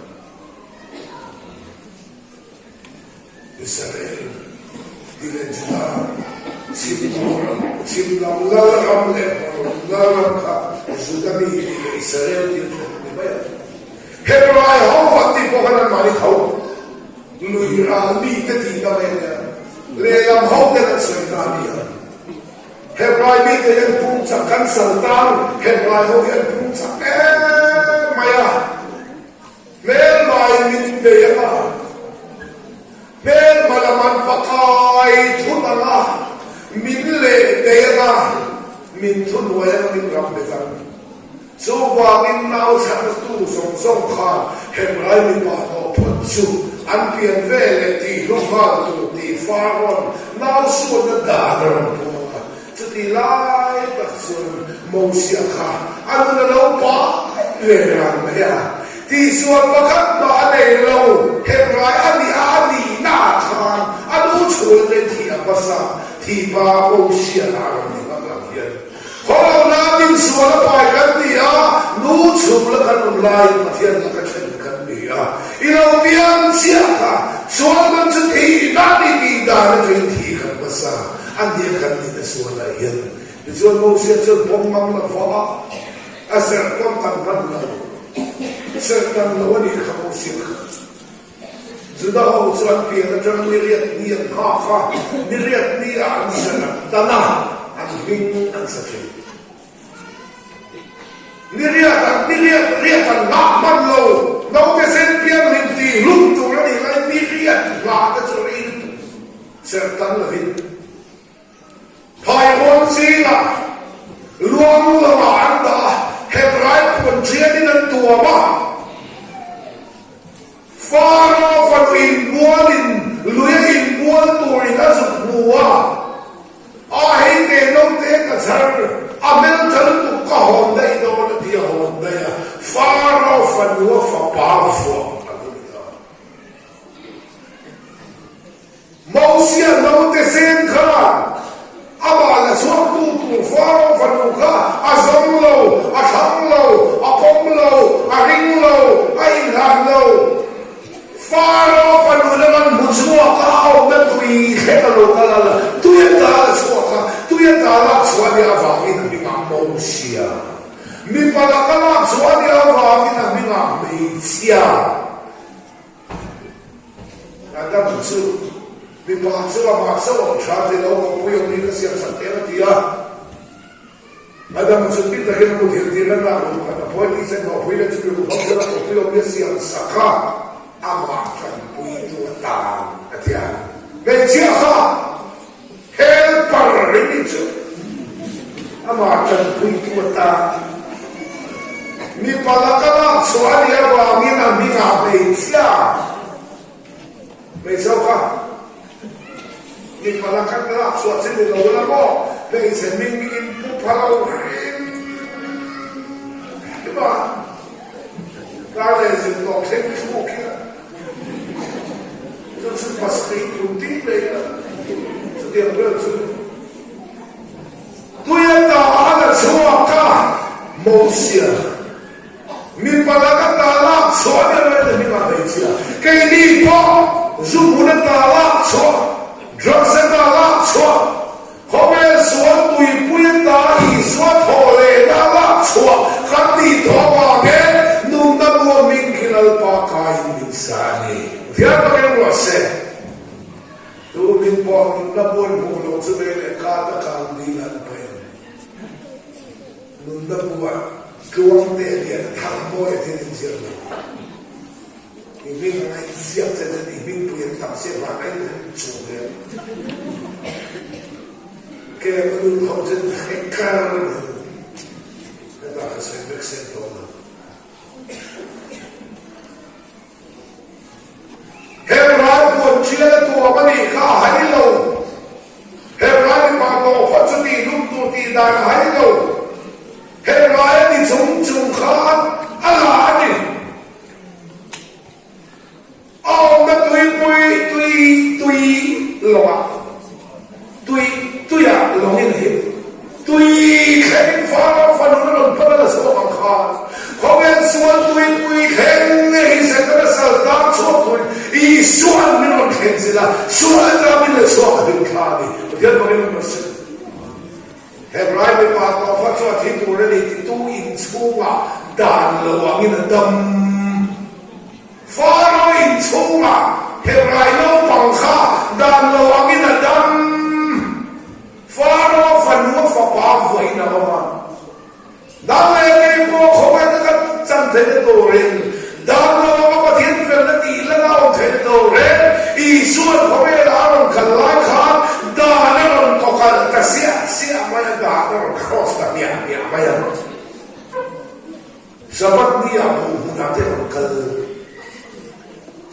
Israel ti leh Juda chhim lam chhim lam lal ram leh hmar lam lal ram kha Juda mi ti leh Israel ti an hre ni mai ang. Hebrai ho an tih pawh khan anmahni tho lui ral mi te tih na mai a nia. Lehlam ho ten an sawi ta a ni ang. Hebrai mite hi an pum chak, kan sal tan Hebrai ho hi an pum chak em mai a, hmelmai min bei ang a, hmelma lam an pakai thut ang a, min leh bei ang a, min thuhnuai ang a, min ram bet ang. Chuvangin nau chhantu zawng zawng khan Hebrai mipa hnawh phawt chu an pian ve leh tih hlu nghal tur tih Farawn nau suatna dan a rawn puang a. Chutih lai tak chuan Mosia kha a nun a lo pai ve ran mai a. Tihsual pakhat mah a nei lo, Hebrai a nih a a nihna ah khan a nu chhul te thih a hmasa thipa Mosia kha a rawn ni ngam lo hian. Khawlawna dinsual a pai kan ni a, nu chhung la kan awm laiin Pathian laka then kan ni a. I lo piang chiah kha, sual man chu thihna ni tih dan atangin thih kan hmasa a nia kan nihna sualah hian. Tichuan Mosia chuan pawm ngam lo va a, a serh pawn tan hman lo, serh tan lo a nih kha Mosia kha. Juda ho chuan pian atang ni riat ni an nghak a, ni riat ni ah an serh an tan a, an hming an sa thin. Ni riat an ni riat riat an nghak hman lo, naute sen piang hlim ti hlum tur a nih laiin ni riat nghah te chu rei lutuk serh tan lovin. Phaihawn zingah luang lamah an dah a, Hebrai puan ṭhianin an tuam a. Faro fanu inbualin luia inbual turin a zuk hmu a, a hei teh naute. Mipa laka lak chhuah a nih avangin a hmingah hmeichhia Adam chu mipa chu amah chauh ang tha thei lo, kawngpui awm hi ka siam sak teh a ti a. Adam chu tin takin a muthilh tir a lak loh khan a phawi tih sen hlawhpui leh chumi ruham chuan a kawngpui awm hi a siam sak a, amah tanpuitu atan a ti a. Hmeichhia kha helper in nih chu amah tanpuitu atan mipa laka lak chhuah a nih avangin a hmingah hmeichhia Hmeichhe kha mipa la khat lak chhuah chi ni lo la maw? Hmeichhe hming in pu pha lo hrim hrim a, kar leh zin tawh thleng thluk hian chu chu pastor phun ting mai a, chutiang vel chu tui a ta a la chhuak a, Mosia. Mipa laka ta lak chhuah nia lo ente hmingah hmeichhia, keini pawh zu hmun a ta lak chhuah, drugs a ta lak chhuah, khawvel sual tuipui a ta Isua thawh lehna a lak chhuah kan nih tawh avangin nunna buah hming khi Lalpa kaiin min sa a ni. Pathian pakin ruah se, tu hming pawh nunna buan hmuh loh chu vei leh kât a kang dil an paih ang. Nunna buah tluangte lian a thang mawi a thil inziak lo. I hming anga inziak che chuan i hmingpui an tam sia vang aiin an inchuh ve ang. Ke ka lut ho chuan hekar a ni. Hetah ka sawi vek seng tawh lo. Hebrai puan ṭial a tuam a nih kha a hai lo. Hebrai mipa tawh phawt chu tih hlum tur tih dan a hai lo. Hebrai a ni chung chung khan a la a ni. A awmna tuipui tui tui lawngah tui tuiah lawngin a him. Tui thleng far fanu na rawn pan a la chhuak ang khan khawvel sual tuipui thleng nge hi Setana sal tan chhuak turin Isua'n min rawn thlen zilh a, sual atanga min la chhuak a hlim thla a ni. Pathian bawkin rawn rawn sel. Hebrai mipa tawhfa chu a thi tur a ni titu inchhungah dan lo angin a dam. Faro inchhungah Hebrai naupang kha dan lo angin a dam. Faro fanu a fapa vawiin a awm a, dan leh kei pawh khawngaih taka chan theihna turin, dan lo anga Pathian felna tih lana awm theihna turin Isua'n khawvelah a rawn kal lai khan dan a rawn kawkalh ta siah siah mai a, dan a rawn cross ta hmiah hmiah mai a. Sabbath ni ah buh hmunah te rawn kal,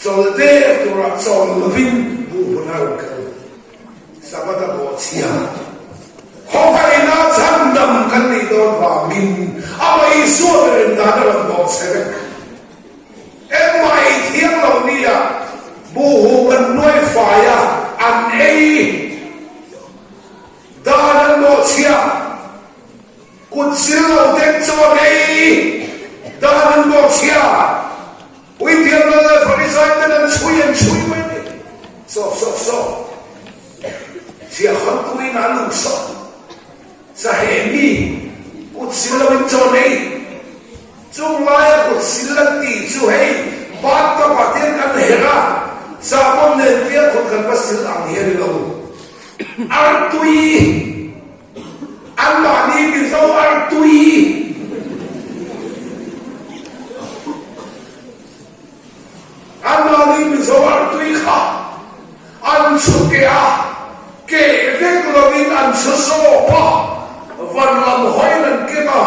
chawl der turah chawl lovin buh hmunah rawn kal. Sabbath a bawhchhia khawngaihin a chhandam kan nih dawn vangin amah Isua berin dan a rawn bawhchhe vek. Engmah ei thiang lo nia buhhum an nuai fai a, an ei dan an bawhchhia. Kut sil lo ten chaw an ei dan an bawhchhia. Puithiam lal leh Farisai ten an chhui an chhui mai a ni. Saw saw saw. Chhia khawn tuin a luh saw. Sa he mi kut sil lo in chaw nei. Chung laia kut sil an tih chu hei bathtub ah ten kan herh a, sahbawn nen tia kut kan va sil ang hi a ni lo. Artui. Anmahni Mizo artui. Anmahni Mizo artui kha an chhu keh a, keh vek lovin an chhu zawp a, van lam hawiin an keng a,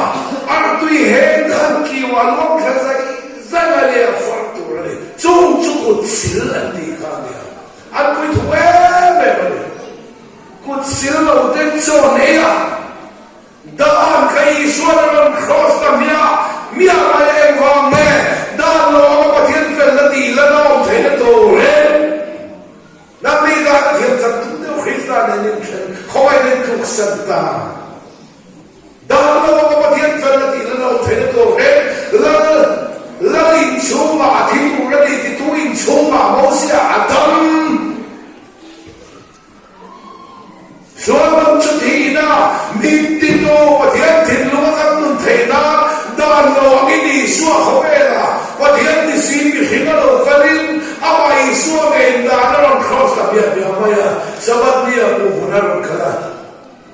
artui heng khan kiu a luang thla zai zai mai leh a far tur a ni. Chung chu kut sil an tih kha a nia. An puithu em em a ni. Kut sil lo ten chaw nei a, Dan kha Isuan a rawn cross ta hmiah hmiah mai a engvang nge dan lo anga Pathian felna tih la nawm theihna tur em? Nangni dan a thiam chak tum deuh Krista nen inthen khawngaih nen tluksan ta. Dan lo anga Pathian felna tih la nawm theihna tur em? Lal Lal inchhungah a thi tur a ni titu inchhungah Mosia a dam. Sualman chu thihna, min titu Pathian thinlunga kan nun theih nan. Dan lo angin Isua khawvela Pathian ni si mihring a lo kalin amah Isua ngeiin dan a rawn cross ta hmiah hmiah mai a, Sabbath ni ah buhhmun a rawn kal a.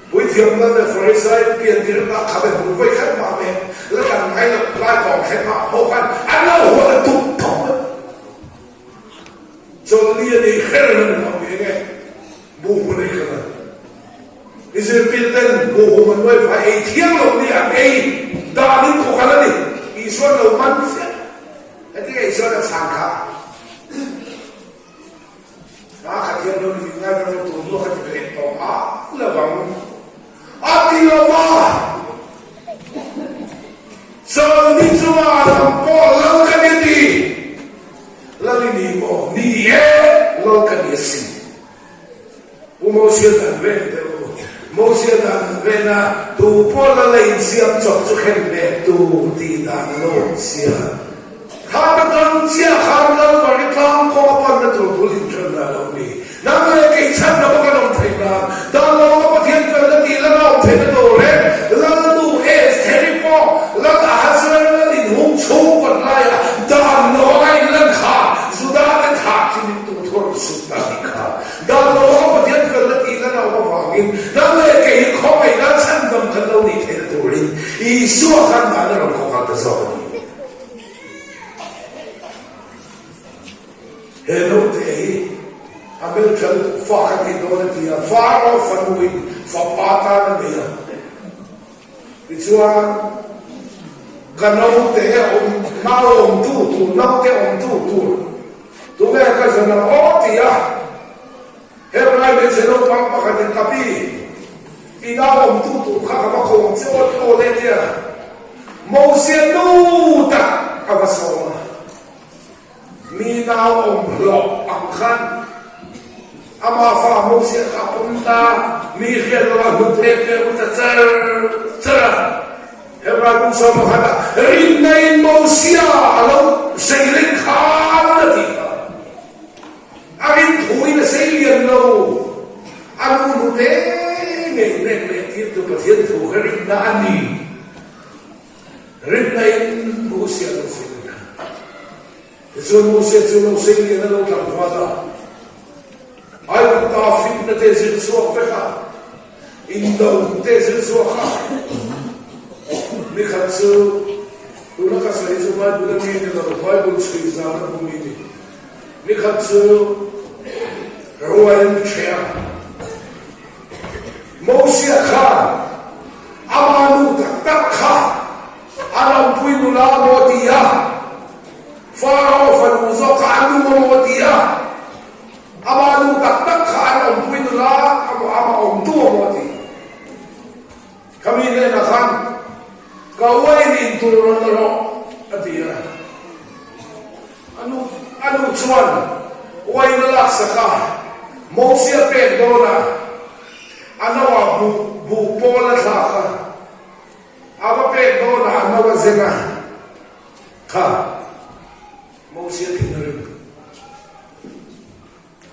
Puithiam lal leh Farisai pian tirhna khabe hmul vawi khat mah nen la kan ngai lo lai kawng thleng mah pawh khan an lo hual a tuk tawp mai. Chawlhni a nei hrer a ni lo nge nge buhhmun ei kal a. I zirtir ten buhhum an nuai fai ei thiang lo ni an ei dan in khaw kal a ni. Isuan lo man chiah. Heti ngei chuan a chhan kha. Hma khat hian lo ni min ngai dawn lo tur hnu kha ti ve tawh a lovang a ti lova. Chawlhni chunga lam pawh lal ka ni a ti. Lal i ni maw? Ni e, lal ka ni asin. Pu Mosia dan ven teh u. Mosia dan an ven a, tu pawh lal a insiam chawp chu khen ve tur tih dan a lo awm sia. Kha ka tang chiah khan Kalvari tlang kawng a panna tur bul inṭanna a lo ni. Nang leh kei chhanna bawk an awm theih nan, dan lawma Pathian felna tih lama awm theihna tur reng, Lalnu Estheri pawh Lal Ahasuera lal inhung chhung kawt laiah dan lawng a inlan kha Juda-te thah chu min tur thu a rawn sut ta tih kha dan lawma Pathian felna tih lana awm avangin nang leh kei hi khawngaihna chhandam kan lo nih theihna turin Isua khan dan a rawn khawkal ta zawk a ni. He naute hi a hmeltha lutuk fa kha tih dawn a ti a, Faro fanuin fapa tan a nei a. Tichuan ka naute awm nau awmtu tur, naute awmtu tur tunge ka zawn ang aw ti a. Hebrai hmeichhe naupang pakhatin ka pi, i nau awmtu tur kha ka va ko ang che aw ti aw le tia Mosia nu tak a va sawm a. Mi nau awm hlawh ang khan ama fa Mosia kha a pawm ta, mi hriat lo a hlut em em u ta char char a. Hebrai bung sawm pakhat ah rinna in Mosia a lo seileng khan a tih kha. A rin thu in a sei lian lo. A nu hnute ngei nek leh tir tu Pathian thu kha rinna a ni. Rinna in Mosia lo sei lian a. Tichuan Mosia chu lo sei lian a lo tlangval a. Aigupta finna te zir chhuak vek a. Indo te zir chhuak a. Nikhat chu tuna ka sawi chu Bible a mi ni lo, Bible chhui zan a hmu mi ni. Nikhat chu ruai an ṭheh a, Mosia khan ama nu tak tak kha a rampui nula maw ti a, Pharaoh fanu zawk kha a nu a maw ti a, ama nu tak tak kha an awmpui nula ama awmtu a maw ti. Khami hnenah khan ka uain intur rawn la rawh a ti a. A nu a nu chuan uain a laksak a, Mosia pek dawnah a noah buh buh pawl a thlak a, a va pek dawnah a no a zen a, kha Mosia thin a rim.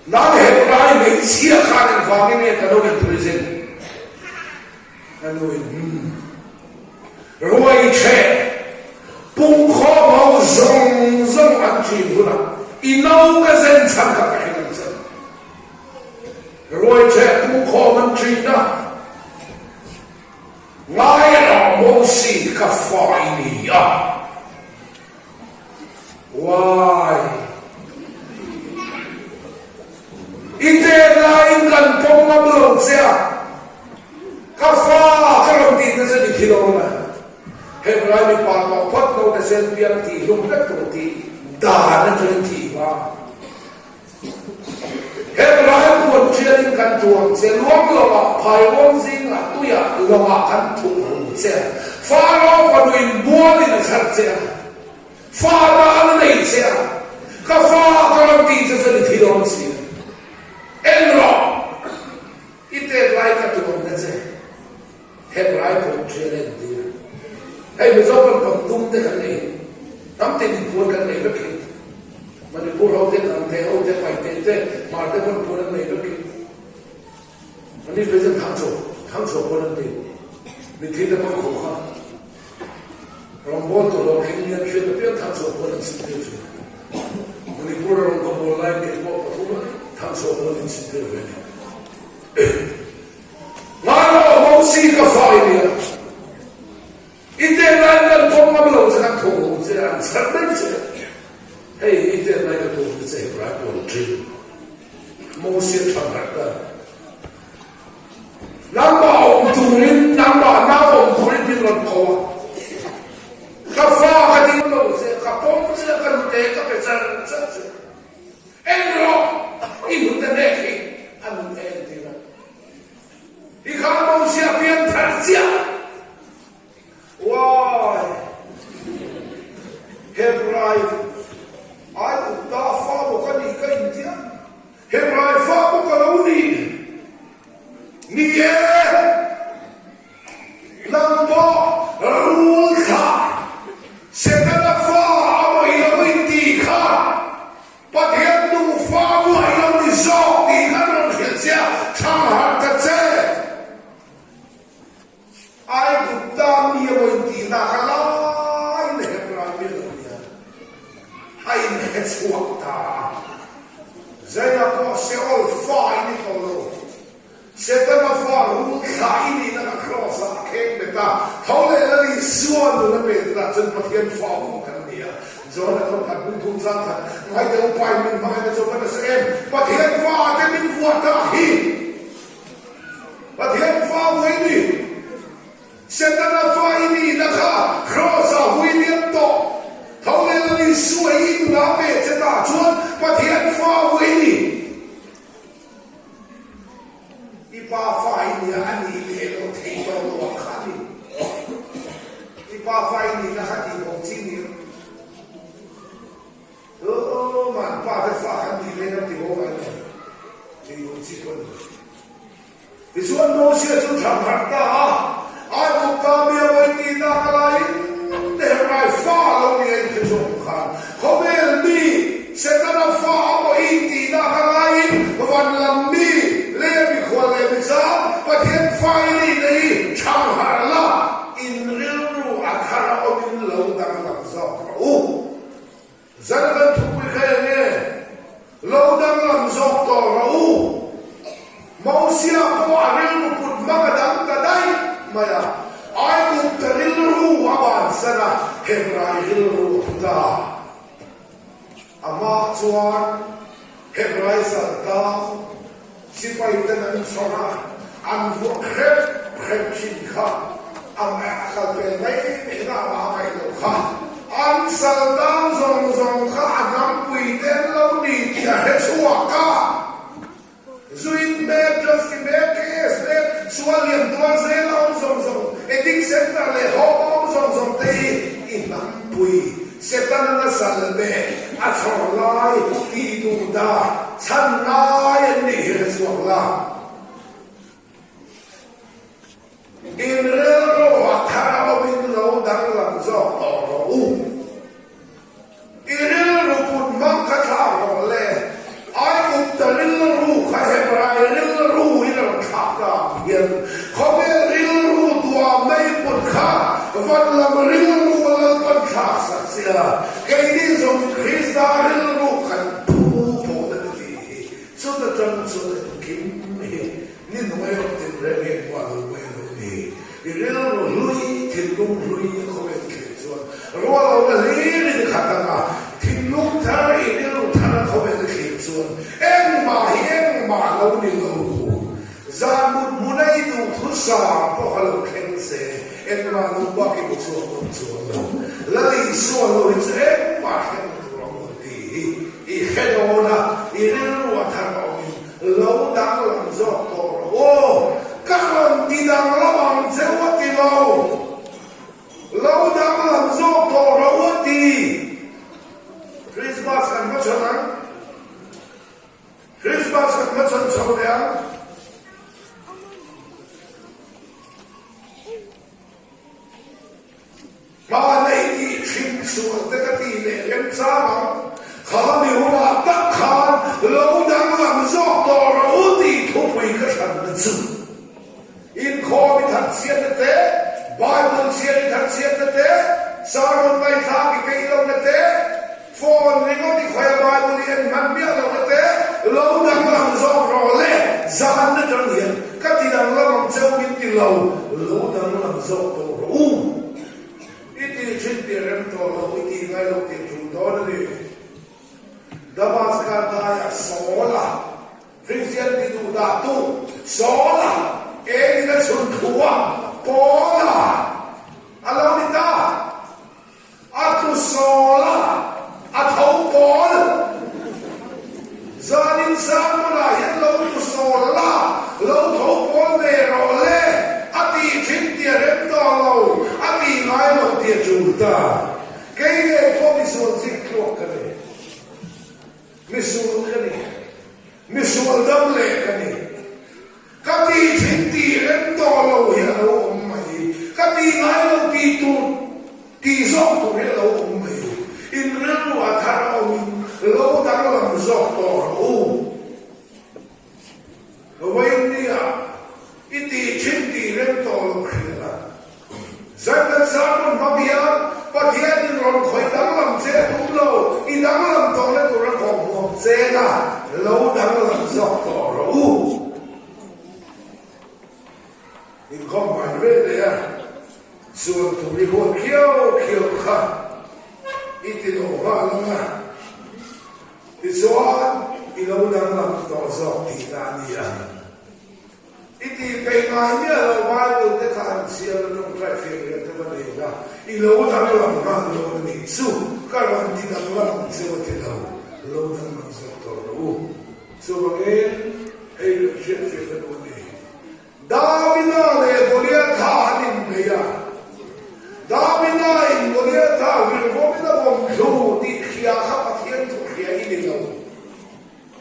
Nang Hebrai hmeichhia khan engvangin nge ka lo inturizin? Ka nu in hmm. Ruai ṭheh pungkhawm ho zawng zawng an ṭhin hunah i no ka zen chhan kha ka hrilh ang che. Ruai ṭheh pungkhawm an ṭhin a, ngai rawh Mosi ka fa i ni a. Why? I tet laiin kan pawm ngam lo che a, ka fa ka rawn tih te chu ni khi lo na. Hebrai mipa tawh phawt lo te chuan piang tih hlum vek tur tih dan atangin thih hma. Hebrai puan ṭialin kan tuam che, luang lovah, phairuang zingah, tuiah lovah kan thup ru che a. Faro fanuin bualin a chhar che a, fa tan a nei che a, ka fa ka rawn tih che chuan i thi dawn si a. En rawh, i tet lai ka tuamna che. Hebrai puan ṭhial a intir. Hei Mizo kan puan dum te kan nei, hnam tin in puan kan nei vek hi. Manipur ho te, Gangte ho te, Paite te, Hmar te pawn puan an nei vek hi. Ani phei chuan Thangchhuah, Thangchhuah puan an ti. Mitthi te pawn khuh kha. Rawngbawltu hlawhtling hian hriat apiang thangchhuah pawn an sintir thin. Manipur-a rawn ka bawl laiin kei pawh pathum a thangchhuah pawn in sintir ve a ni. Ngailo Mosi ka fa i nia. I tet laiin kan pawm ngam lo che kan thawh ho che an chhan daih che. Hei i tet lai ka tuam te che Hebrai pawl thin. Mosi a than harh dan. Nangmah awm turin, nangmah nau awm turin min rawn ko a. Ka fa ka ding lo che, ka pawm che, ka nute ka pe char char che. En rawh, i nute nek hi a nun a entir a. I kha Mosia pian thar chiah. Uai! Hebrai ai kutta fa maw ka nih ka intiam? Hebrai fa maw ka lo nih? Ni e! Nang pawh rul thlah Setana fa a maw i lo intih kha Pathian nufa maw i lo ni zawk tih kha an rawn hrilh che a, thlang harh ta che. Aigupta mi a vawi tihna kha lai leh Hebrai mi a lo ni a, a inhre chhuak ta a. Zaina pawh Seol fa i ni tawh lo, Setana fa rul thlah i nihna kha Kraws-ah a kheng bet a, tho leh Lal Isua nun a pe tah chuan Pathian fa awm kan ni a. John-a chuan khat bung thum chang khat, Ngaite upain min hmangaihna chu va nasa em? Pathian fa te min vuah ta hi! Pathian fa vui ni, Setana fa i nihna kha Kraws-ah vui liam tawh. Tho leh Lal Isua i nunah pe che tah chuan Pathian fa vui ni. I pa fa i nia a nih leh lo thei tawh lo ang kha a ni. I pa fa i nihna kha tih bawk chi ni lo. Aw man pa te fa khan nih leh kan ti ho ngai lo tih duh chi pawh a ni. Tichuan Mosia chu thlang harh ta a, Aigupta mi a vawi tih nak a laiin Hebrai fa a lo ni a inhre zawk ang khan khawvel mi Setana fa a vawi tih nak a laiin van lam mi leh mikhual leh michang Pathian fa i nihna hi thlang harh la in rilru a thar a awmin lo danglam zawk rawh u. Zan kan thupui kha eng nge? Lo danglam zawk tawh rawh u. Mosia pawh a rilru put hmang a dang ta daih mai a. Aigupta rilru a bansan a, Hebrai rilru a put a. Amah chuan Hebrai saltang sipai ten an chhawr a, an vuah hrep hrep thin kha a kal pel mai mai na a ngaih loh kha. An saltang zawng zawng kha a hnampui te an lo ni tih a hre chhuak a. Zuin mek, drugs ti mek, KS mek, sual lian tuar zel a awm zawng zawng, addict center leh home a awm zawng zawng te hi i hnampui. Setana nasal leh a chhawr lai tih duh dah chhan ngai an nih hi hre chhuak la. In rilruah thar a awmin lo danglam zawk tawh rawh u. I rilru put hmang kha thlak rawh le. Aigupta rilru kha Hebrai rilru in a rawn thlak ta ang hian khawvel rilru duah mai put kha van lam rilru a Lalpan thlak sak che a, keini zawng Krista rilru kan phu pawh na ti tih hi chuta tang chuan engkim hi ni hnuai rawn tin reng hi engmah lo mai a lo ni. I rilru hlui, thinlung hlui a khawvel thlir chuan rual lo na hlir in khat ang a, thinlung thar i rilru thar a khawvel thlir chuan engmah hi engmah lo ni lo. Zan mut hmuna i duhthusam pawh kha lo thleng se, engmah lo bak i bu chhuak dawn chuang lo. Lal Isua lo hi chu engmah thleng lo tur ang lo tih hi i hre dawn a, i rilru a thar awmin Lo danglam zawk tawh rawh aw, ka rawn ti danglam ang che u a ti lo. Lo danglam zawk tawh rawh u a ti. Christmas kan hma chhan ang. Christmas kan hma chhan chho leh ang. Hmana i tih thin sual te ka tih leh remchang ang, kha mi hunah tak khan lo danglam zawk tawh rawh u tih thupui ka hranna chu. Inkhawm i that chhiatna te, Bible chhiat i that chhiatna te, Sermon ngaihthlak i peih lohna te, phone ringawt i khawiha Bible i en hman miah lohna te, lo danglam zawk rawh le, zan atang hian ka ti danglam ang cheu min ti lo, lo danglam zawk tawh rawh u. I tih thin tih rem tawh lo, i tih ngai lo tih tul dawn a ni. Damaska daiah Saul-a Kristian ti duh dahtu Saul-a engin a chhun thu a, Paul-a a lo ni ta. A tlu Saul-a a tho Paul. Zanin sermon-ah hian lo tlu Saul la, lo tho Paul ve rawh le, a tih thin tih a rem tawh lo, a tih ngai lo tih a tul ta. Kei ngei pawh misual zik tluak ka ni. Misual ka ni. Misual dam leh ka ni. Ka tih thin tih rem tawh lo hi a lo awm mai. Ka tih ngai lo tih tur tih zawk tur hi a lo awm mai. In rilru a thar a awmin lo danglam zawk tawh rawh u. Vawinia i tih thin tih rem tawh lo hria la. Zan kan sermon hmang hian Pathianin rawn khawih danglam che a tum lo, i danglam tawhna tur a kawhhmuam che la, lo danglam zawk tawh rawh u. Inkhawm hman ve leh a, sual tur i huat khiau khiau kha i ti lo nghal ang a. Tichuan, i lo danglam tawh zawk tihna a ni a. I tih peih ngai miah lo Bible te kha an chhiar a tawngtai fiah riah te va nei la, i lo danglam nghal dawn a nih chu, ka rawn ti danglam ang cheu a ti lo, lo danglam zawk tawh rawh u. Chuvangin, hei kan hriatfiah na duh a ni. Davida leh Goliatha an inbei a. Davida in Goliatha virvawmin a vawm thlu tih hria kha Pathian thu hria i ni lo,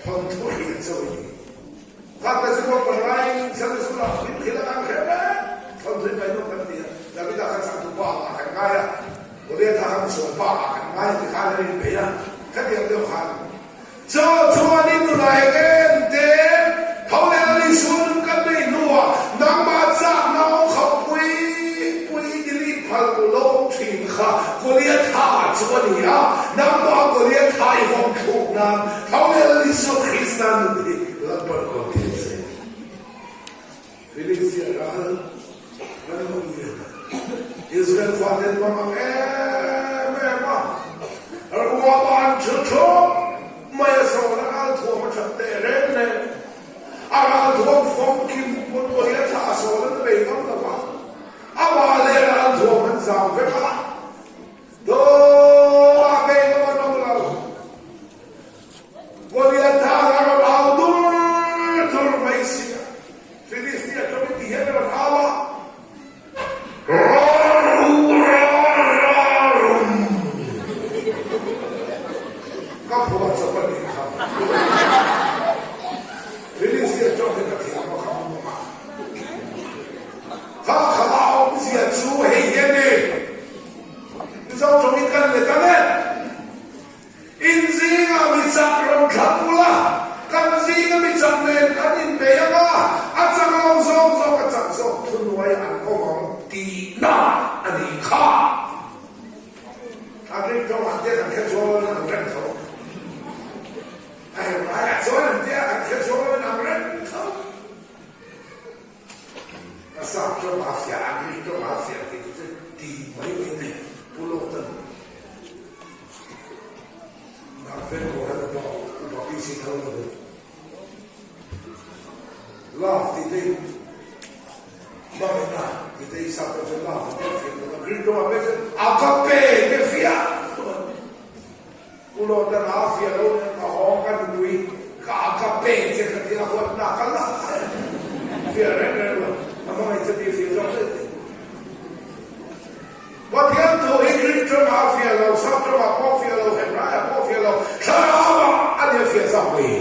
thawnthu hria chauh i ni. Khakna chu kawng pangngai Sunday School ah min hrilh a kan hre vek, thawnthu hi ngaihnawm kan ti a, Davida kha changtu pa ah kan ngai a, Goliatha kha misual pa ah kan ngai a ti khan an inbei a, khatiang deuh khan. Chaw chuan i nunah eng em te tho leh a Isua nun kan neih hnuah nangmah chakna aw kha pui pui i delete phal tur lo awm thin kha Goliatha chu a ni a, nangmah Goliatha i vawm thluk nan tho leh a Isua Krista nun hi Lalpan kawl thei che. Filistia ral kan lo lian a, Israel faten mang ang em em a, ruama an thil thup mai a sawn a ral thuam a that teh reng nen, a ral thuam famkim pawn pawhin a thlah a sawn an bei ngam lo va, amah leh ral thuam an zau vek a, Dawh bei ngam an awm lo. Goliatha a rawn au dur dur mai si a, Filistia tawngin ti hian a rawn au a, Rawru rawrum! Ka phuah chawp a nih kha. Filistia tawng hi ka thiam a kha mumang a. Kha kha a awmzia chu hei hi a ni, Mizo tawngin kan let ang e. In zingah mi chak rawn thlang ula, kan zinga mi chak nen kan inbei ang a, a chak lo zawk zawk a chak zawk thunuai an awm ang tihna a nih kha. A Greek tawng an tia kan hre chuang loin ang reng tho. A Hebraiah chuan an tia kan hre chuang loin ang reng tho. A sap tawng a fiah, a Greek tawng a fiah tih chu ti mai mai a ni. Pu Lawton. Nangten pawh hian upa upa PC tho lo ve. Love tih te in hmangaihna tih te i sap tawng chuan love tih te a fiah lo a, Greek tawngah phei chuan agape te fiah Pu Lawton a fiah lo nen ka hawng ka nupui ka agape che ka ti a huatna ka la fiah reng reng lo a hmangaih che tih fiah zawk daih teh. Pathian thu hi Greek tawngah a fiah lo, Sap tawngah pawh a fiah lo, Hebraiah pawh a fiah lo, Thlarauah a nia fiah zawk mai.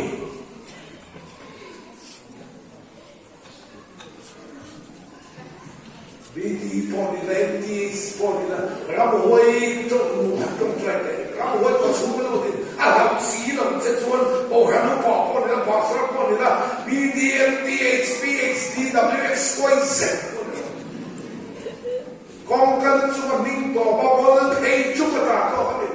BT pawh ni la, MTH pawh ni la, ramhuai tawng nu han tawngtai teh, ramhuai khaw chhung lutin a hlauh si lo che chuan Kohhran upa pawh ni la, Pastor pawh ni la, BD, MTH, PHD, WXYZ pawh ni la. Kawngka lu chunga hming tawpa ball phei chu ka dah tawk a ni.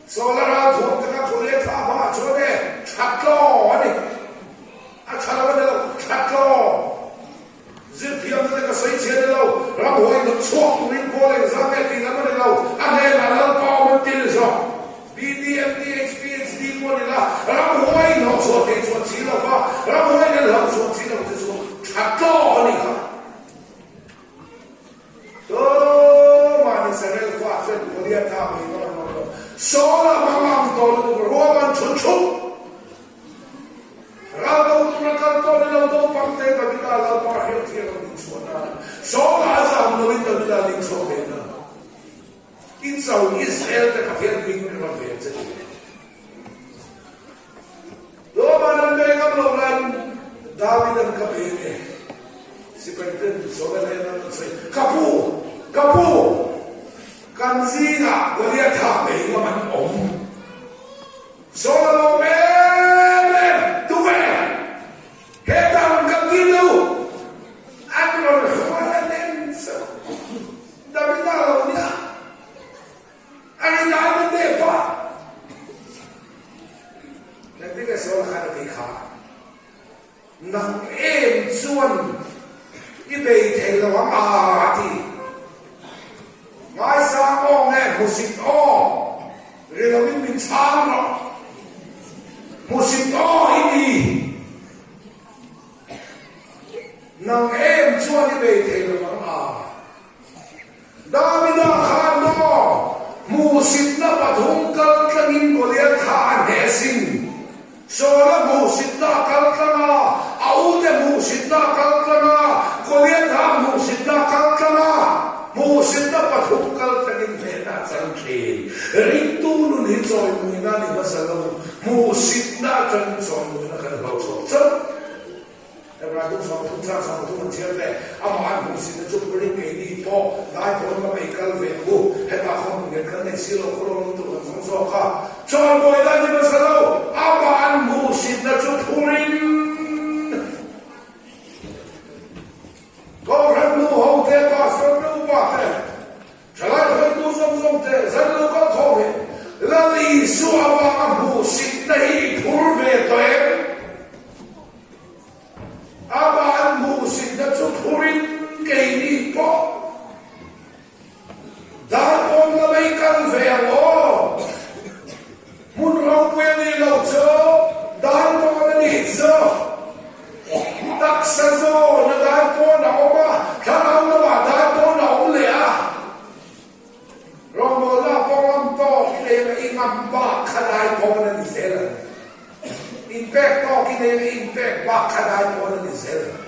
Solar ralthuam te kha Goliath a hmaah chuan e tha tlaw a ni. A tha lo a ni lo, tha tlaw. Zirthiamna te ka sawi chhiat ni lo, ramhuai hnawt chhuak turin pawl engzah nge tih lam a ni lo, a hnenah Lalpa awm an ti ni zawk. BDMDH PHD pawh ni la, ramhuai hnawh chhuah thei chuan si lo va, ramhuai nen hlauh chhuah si lo te chu tha tlaw a ni kha. Tumah Israel fa chuan Goliatha mai ngawt an awm lo. Saul-a hmang ang tawh lutuk ruam an chhun chhup. Ral do tura kal tawh ni lo naupangte Davida Lalpa hriat hi a lo nih chhuah nan Saul-a a zam loin Davida a nih chhuah ve nan i cho Israel te Pathian hming ka rawn ven che tih. Tumah an bei ngam lo laiin David-a'n ka bei nge? Sipai ten Saul-a nen an rawn sawi, Ka pu! Ka pu! Kan zingah Goliatha bei ngam an awm. Saul-a lawm em em, Tunge? Hetah rawn kal tir deuh u! An rawn hruai a nen chauh. Davida lo nia. A rin ai na nep a. Engtin nge Saul khan a tih kha? Nang em chuan i bei thei lo ang a a ti. Ngaisang aw nge hmusit aw ri loin min chhang rawh. Hmusit aw i ni. Nang em chuan i bei thei lo ang a. Davida khan maw hmuhsitna pathum kal tlangin Goliath kha a hneh sin? Saula hmuhsitna a kal tlang a, a ute hmuhsitna a kal tlang a, Goliatha hmuhsitna a kal tlang a, hmuhsitna pathum kal tlangin hnehna a chang thin. Ringtu nun hi chawimuina a ni hmasa lo, hmuhsitna atangin chawimuina kan hlauhchhuak chauh. Hebrai dum 30 chang 30 an chhiar leh amah an hmuhsitna chu purin keini pawh dai pawn lam ei kal ve ang u. Hetah khaw hmuh ngen kan nei si lo, khaw lo awm tur kan zawng zawk a. Chawimawi dan ni hmasa lo, amah an hmuhsitna chu phurin Kohhran nu ho te, Pastor te, Upa te, Thalai hruaitu zawng zawng te, zan lo kal khawm hi Lal Isua avanga hmuhsitna hi i phur ve tawh em? Amah an hmuhsitna chu phurin keini pawh dar pawn la mai kal ve ang aw. Hmun ropui a nih loh chu dar pawn a nih chu. Taksa zawn a dai pawn a awm a, thlarau lamah dai pawn a awm leh a. Rawngbawlna pawh ngam tawk i nei anga i ngam bak kha dai pawn a ni zel ang. Inpek tawk i nei anga i inpek bak kha dai pawn a ni zel ang.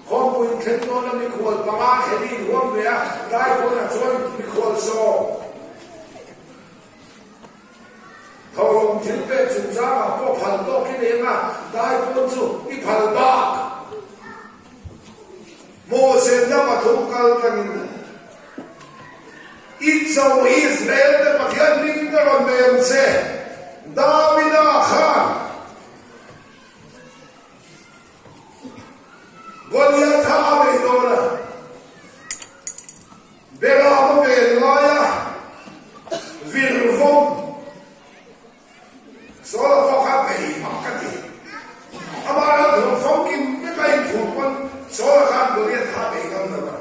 Khawmpui inthleng dawna mikhual panga thlen i inhuam ve a, dai pawnah chuan mikhual sawm. Thawhlawm thil pek chungchangah pawh phal tawk i nei anga dai pawn chu i phal bak. Mawhsenna pathum kal tlangin i cho Israel te Pathian hming ka rawn bei ang che, Davida khan. Goliatha a bei dawn a. Beram a ven laia vir vawm Saula pawh kha bei mak ka ti. Amah ral thuam famkim vek a inthuam pawn Saula khan Goliath kha a bei ngam lo a.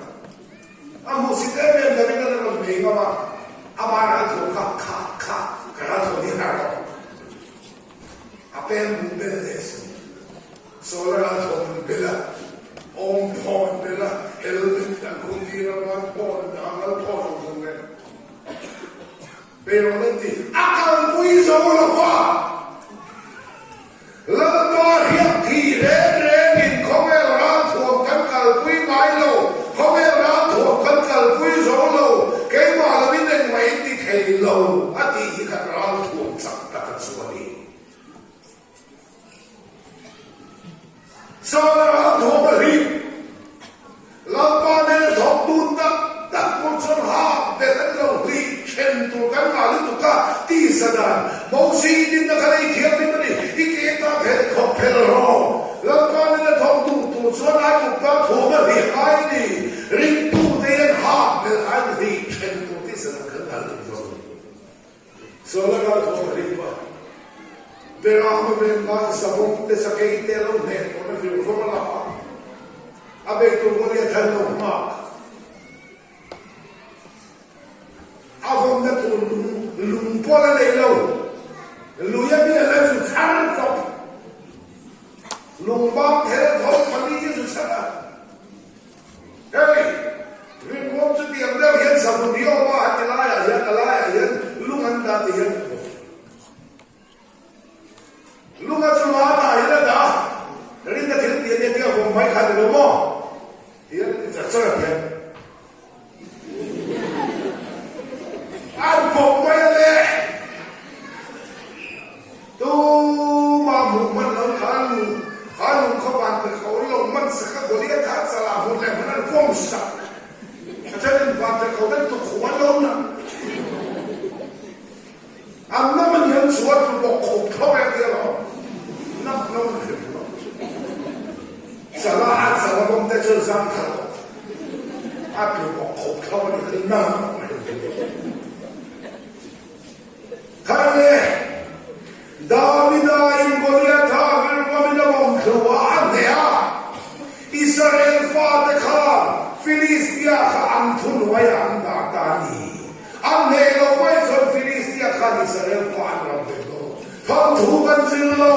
A hmuhsit em em David a rawn bei ngam a, amah ral thuam kha kha kha ka ral thuam hi har tawh. A peng bu bel leh si. Saula ral thuam an bel a, awm phaw an bel a, helmet an khum tir a, ban phaw an dah a, ngal phaw zawng zawng nen. Beirawh an ti, a kalpui zo lo va. Lalpa hriat thi reng rengin khawvel ral thuam kan kalpui ngai lo, khawvel ral thuam kan kalpui zo lo, keimah lovin engmah in ti thei lo a tih hi kan ral thuam chak tak a chu a ni. Saula ral thawm a hlip. Lalpa nena thawk dun tak tak pawh chuan hak belh an lo hlih then tur kan ngah lutuk a, tisa dan Mosi dinna kha lei thianghlim a ni, i ke ta phelh khawp phelh rawh. Lalpa nena thawk dun tur chuan ai kut ta thuam a hlih ngai a ni. Ringtu te. Beram a ven lai savawm te sakei te a lo hneh tawhna virvawm a la a, a beitu Goliath an lo nghak. A vawmna tur lung lung pawl a nei lo. Lui a mi a la zu chhar chawp. Lung bang thel thaw pali a zu chhar a. Hei, rinawm chu tiang deuh hian savun hi a awm a, heti laiah hian a laiah hian lung an dah ti hian an awm. Lunga chu Martha hian a dah a, rinna thil tih a nia tih a vawm mai kha a ni lo maw? Tihian a ti char char a tiang. An vawm mai a le! Tumah hmuh hman lo kha an lung kha lung khaw van pe kho lo man sak a Goliath a chalah hmun leh hmun an vawm sak. A thenin van pe kho ten tukkhum an lo nalh. An nam a nian chuan tu bawk khup tho e tia lo nam lo an hrim lo. Chala a chala bawm te chuan zang kha lo a tu bawk khup tho a ni an nam lo an hrim lo. Thar le Davida in Goliatha virvamin a bawm thlu a a hneh a, Israel fate khan Filistia kha an thuhnuaiah an dah ta a ni. An hneh lo mai chuan Filistia khan Israel pa an ram ve lo. Thawnthu kan zir lo.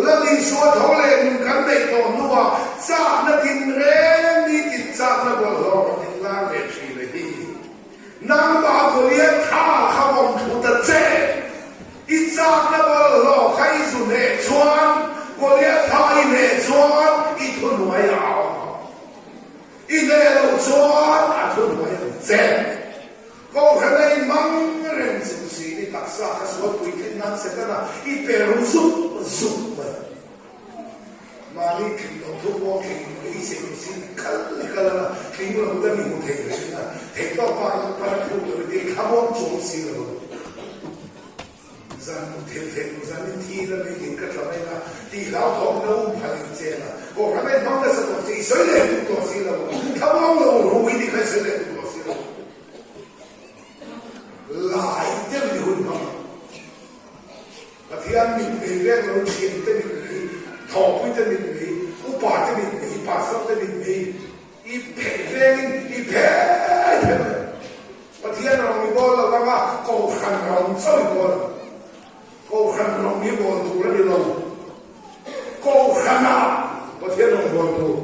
Lal Isua tho leh nun kan neih tawh hnuah chakna tinreng ni tin chakna bawlhhlawh rawn inlar leh thin a hi. Nangmah Goliath tha kha vawm thu ta che. I chakna bawlhhlawh kha i zu hneh chuan Goliath tha i hneh chuan i thuhnuai a awm ang. I hneh loh chuan a thuhnuai ang che. Kohhran a inhmang reng chung siin i taksa kha sual puitlin nan Setana i pe ru zuk zuk mai. Mahni tling lo thu pawh tling lo i sei lo siin i kal i kal a, tling lo dang i hmu thei reng a, theihtawp vak lo pan a phut lo i ti thlamawn chuang si lo. Zan mu thil theih lo zan in thi la mei ding ka tla mai na tih hlauthawm na um phal in chen a, kohhran a inhmang nasa tawh che i sawi leh duh tawh si lo a, thlamuang lo rui ni kha i sawi leh duh tawh si lo. Lai deuh ni hun hmang a, Pathian mit mei vek lo thian te mit mei, thawhpui te mit mei, upa te mit mei, pastor te mit mei i pheh vengin i pheh pheh mai. Pathian rawng i bawl lo anga Kohhran rawng chauh i bawl ang. Kohhran rawng hi bawl tur a ni lo. Kohhranah Pathian rawng bawl tur.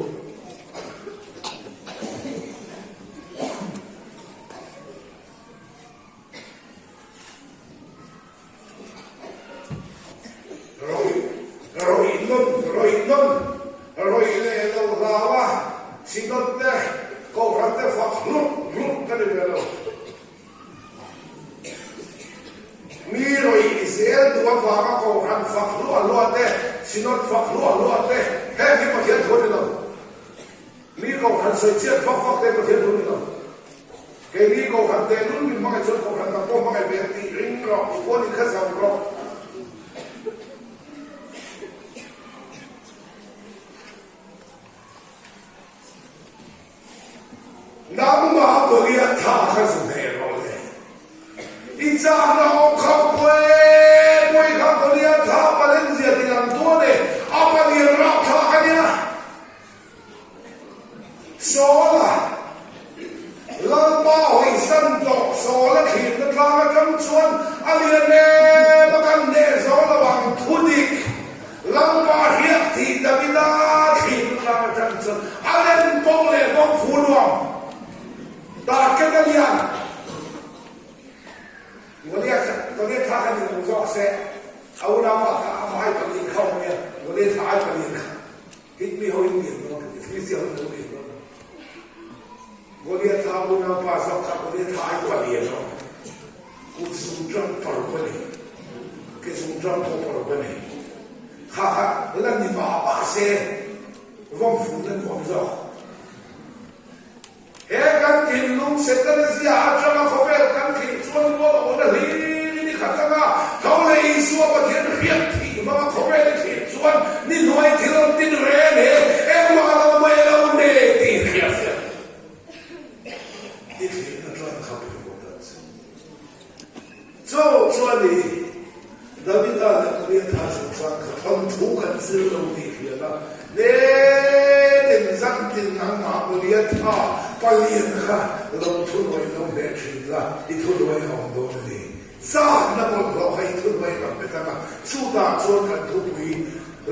Rawih, rawih nawn, rawih nawn, rawih leh lo hlau a, Synod te, Kohhran te fak hluk hluk ka ni ve lo. Mi rawih zel duh avanga Kohhran fak hluah hluah te, Synod fak hluah hluah te, heng hi Pathian thu a ni lo. Mi Kohhran sawi chiat fak fak te Pathian thu a ni lo. Keini Kohhran teh lul min hmangaih chuan Kohhran dang pawh hmangaih ve ang tih ring rawh, i puan in kha zam rawh. Nangmah Goliath tha kha zu hneh rawh le. I chakna awm kha puai puai kha Goliath tha palenzia ti lang tu a ni, a palian rapthlak a nia. Sawla, Lalpa hawisan tawh Sawla thlirna tlang atang chuan a lian em a kan hneh zo lo ang thu dik. Lalpa hriak thih Davida thlirna tlang atang chuan a lem pawh leh vawng fu nuam target a lian. Goliath Goliath kha kan inawm zawk se a unaupa kha a hmai palian kha awm nia Goliath kha ai palian kha. Hit mi ho in lian dawn ka ti, Filistia ho in lo lian dawn. Goliatha unaupa zawk kha Goliatha ai pawh a lian awm. Kut zungṭang paruk a nei, ke zungṭang pawh paruk a nei. Kha kha la ni mah mah se vawmfun a nuam zawk. He kan thinlung Setana zia atanga khawvel kan thih chuan rual awna hlirin i khat anga, tho leh Isua Pathian hriat thih hmanga khawvel i thih chuan ni hnuai thil tin reng he engmah lo mai lo ne tih hria fiah i thlirna tlang kha pawimawh dan che. Chu chuan i Davida leh Goliatha chu. Goliatha palian kha lo thuhnuai lo hneh thin la, i thuhnuai a awm dawn a ni. Chakna bawlhhlawh kha i thuhnuai ram bet ang a, chutah chuan kan thupui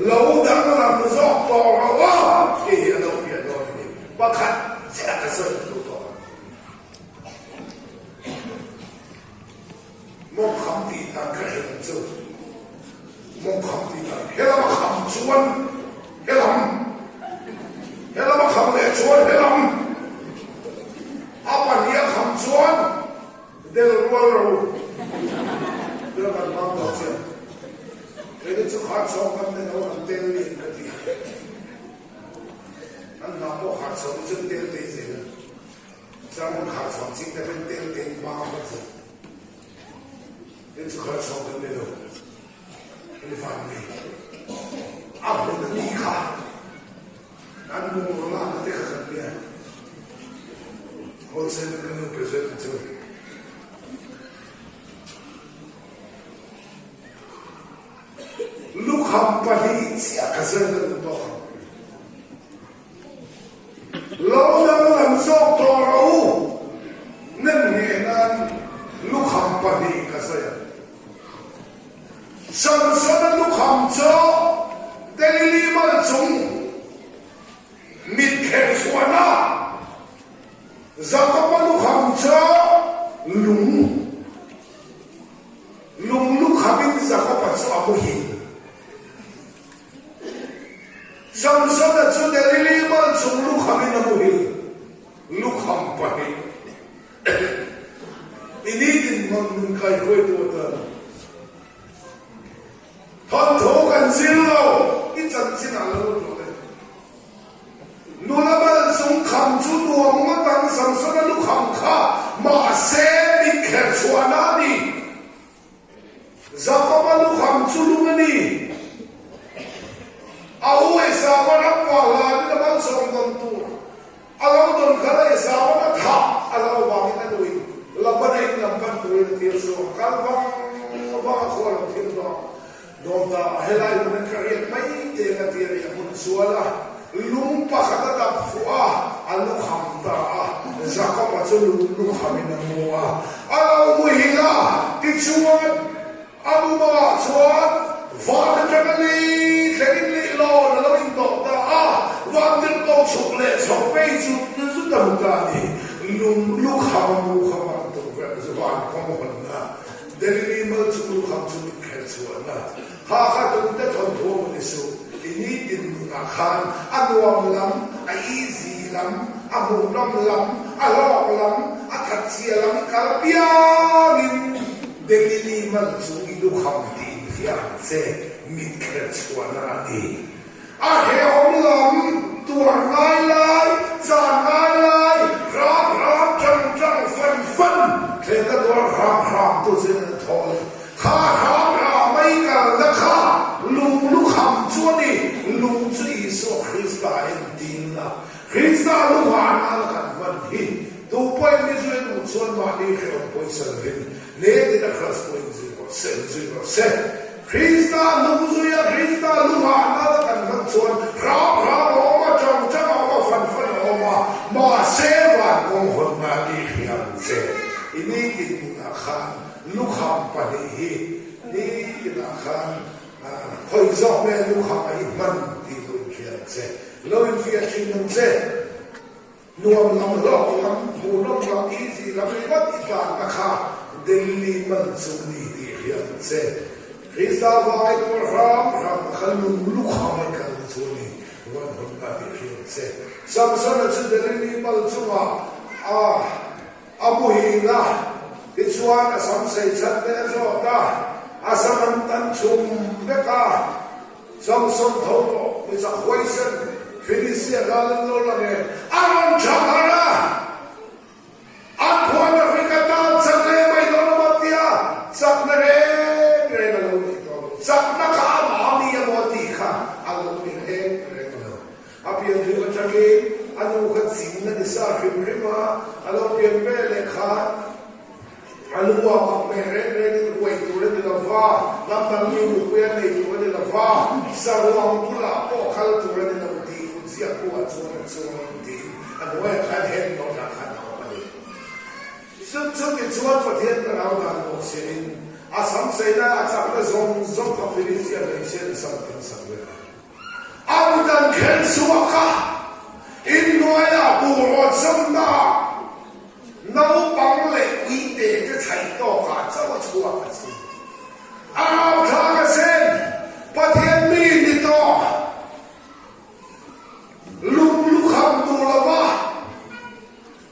lo danglam zawk tawh ro a tih hi a lo fiah dawn a ni. Pakhat chiah ka sawi duh tawh ang. Mawngkham tih dan ka hre ang chu. Mawngkham tih dan helam a kham chuan helam, helam a kham leh chuan helam, a pahnih a kham chuan del rual ro del kan hmang tawh chiah. Keini chu khan chhawng kan nei lo kan tel lian ka ti. An hnah pawh khan chhawng chu tel tei zel a. Sermon khar chhawng ching te pawhin tel te in hmang a hman zel. Tin chu khar chhawng kan nei lo. In van nei. A hmun a ni kha. An bungraw lakna te kha kan nia. Wholesale in kan lo pe zel ang chu. Lukham pahnih chiah ka zel ka duh tawk ang. Lo danglam zawk tawh rawh u, nem ngheh nan lukham pahnih ka sawi ang. Samsona lukham chu Delili mal chung mit kherh chhuahna, Jakoba lukham chu lung, lung lukhamin Jakoba chu a muhil. Samsona chu Delili mal chung lukhamin a muhil, lukham pahnih i nitin hmang nun kaihruaitu atan thawnthu kan zir lo, i chanchin ah lo lut rawh le. Nula mal chung kham chu nuam ngawt ang Samsona lukham kha mahse mit kher chhuahna a ni. Jakoba lukham chu lung a ni. A u Esauva ram vah hlanin a malsawm dawn tur a lo dawn khan a Esauvan a thah a lo avangin a nuin Labana in lam pan turin a tir chhuak a, kal vang vang a khua lo thil dawn dawn ta a, helai hmun an ka riak mai te ang a ti a ri a hmun a sual a, lung pakhat a dap fuh a, a lukham ta a, Jakoba chu lung lukhamin a mu a. A lo muhil a, tichuan a mumangah chuan van atanga lei thlengin leihlawn a lo indawh ta a, vantirhko chhuk leh chho phei chu zut a hmu ta a ni. Lung lukham a mu kha van tukverh chu van kawng hawnna, Delili mal chung lukham chu mit kher chhuahna, kha kha tumte thawnthu a hmu ni suh, i nitin nunah khan a nuam lam, a easy lam, A hmuhnawm lam, a hlawk lam, a thatchhia lam i kal piangin Delili man chu i lukham tih inhria ang che, mit kher chhuahna a ni. A hrehawm lam, tuar ngai lai, chan ngai lai, hram hram, tang tang, fan fan, thlenna tuar hram hram tu chu in an thaw leh. Kha hram hram a i kalna kha lung lukham chu a ni, lung chu Isua Krista entirna Krista luhana a kan hman hi tu pawhin mi zui duh chuan mahni hrehawm pawisa lovin netin a kraws pawhin zui rawh se, zui rawh se. Krista lung zuia Krista luhana a kan hman chuan hram hram a awm a, tang tang a awm a, fan fan a awm a, mahse van kawng hawnna a ni hriam che. I nitin nunah khan lukham pahnih hi nitinah khan Khawi zawk nge lukham a i hman tih lo inhria ang che. Lo infiah thin ang che. Nuam lam, hlawk lam, hmuhnawm lam, easy lam ringawt i tlanna kha Delhi man chu a ni tih hria ang che. Krista vai tuar hram hramna kha lung lukham a i kalna chu a ni van hawnna tih hria ang che. Samsona chu Delhi mal chungah a A muhil a, tichuan a sam sei chat te a zawt a, a sam an tan chhum vek a. Samson tho rawh, mi chak huaisen, Philistia ral an lo lang e, a rawn tha harh a. An phuan a hrik atan chak leh mai dawn a maw tia, chakna reng reng a lo nei tawh lo. Chakna kha amah a mi emaw a tih kha a lo ni reng reng lo. A pian hlim atangin a nu kha ching a ni sa hrim hrim a, a lo pian ve leh khan a lu a mak meh reng rengin ruai tur a ni lo va, lam dang mi nupui a nei tur a ni lo va, saruang bulah pawh kal tur a ni lo tih kut ziak buah chuan a chuang tiin an. hnuaiah khan head note ah khan a awm a ni. Chut chuti chuan Pathian thlarau dan bawk siin a sam saina a chakna zawng zawng kha Filistia hmeichhia te sam tling sak vek a. A kut an khelh chhuak a, inhnuaiah buhrawn sawmnaah naupang leh uite te chhaih tawkah chauh a chhuak a si. A rauhthlak a sen, Pathian mi ni tawh, lung lukham duh lova,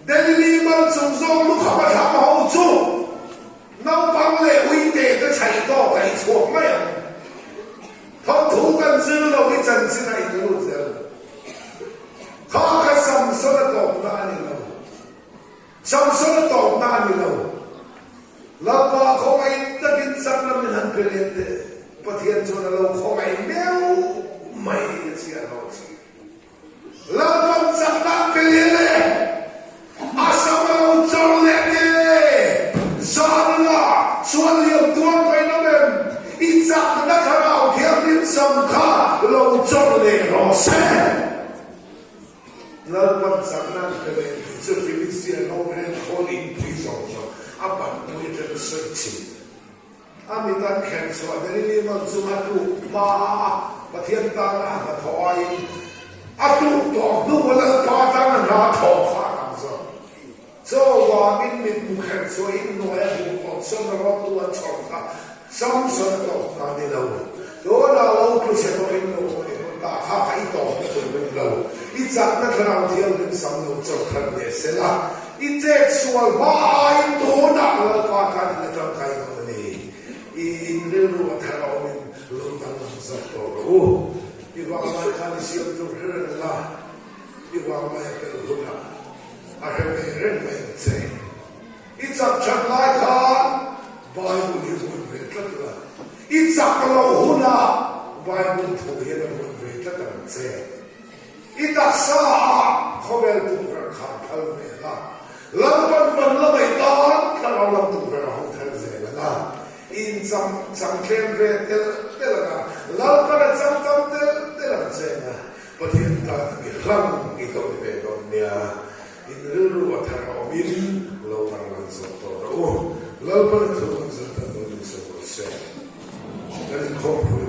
Delhi mal chung zawng lukham a thlang ho chu naupang leh uite te chhaih tawk a i chhuak mai ang. Thawnthu kan zir lo hi chanchin a inlut zel. Kha kha Samson a tawpna a ni lo. Samson a tawpna a ni lo. Lalpa khawngaih takin chakna min han pe let teh. Pathian chuan a lo khawngaih meuh mai a chhiar ho chu. Lalpan chakna an pe lian e, a sam a lo chawr leh te, zanah chuan liam tuar mai lo em, i chakna thlarau thianghlim sam kha lo chawr leh rawh se. Lalpan chakna an pe leh tih chu Philistia rorel khawl inpui zawng zawng a banpui atanga sawi chhin. A mit an kherh chhuah Delili man chu a tluk hma a, Pathian tana a hnathawh aiin a tluk tawh hnu a Lalpa tana hna thawh kha a tam zawk. Chaw vangin mitmu kherh chhuah in hnuai a hmuh tawh sawn a rawttu an chhawr kha Samson a tawp ta ni lo. Tunah lo tlu chhe bawkin lo awm a ni hmun ta kha kha i tawpna tur a ni lo. I chakna thlarau thianghlim sam lo chawr khat leh se la, I chet sual hma aiin tunah Lalpa khan in la tangkai dawn a ni. I in rilru a thar a awmin lo danglam zawk tawh rawh u. I vanglai khan i siam tur hre reng la, i vanglai a pel hunah a hre ve reng mai ang che. I chak that lai khan Bible hi vuan ve tlat la, i chak loh hunah Bible thu hian a vuan ve tlat ang che. I taksa ah khawvel tukverh khan phal ve la, Lalpan van lamah i tan thlarau lam tukverh a hawng thar zel ang a, i inchang chang tlem ve telh telh ang a, Lalpan a chang tam telh telh ang che ang a, Pathian tan a mi hlang i lo ni ve dawn nia, in rilru a thar a awmin lo danglam zawk tawh rawh u, Lalpan a thu kan zir tan dawn in sawi rawh se. Kan inkhawmpui.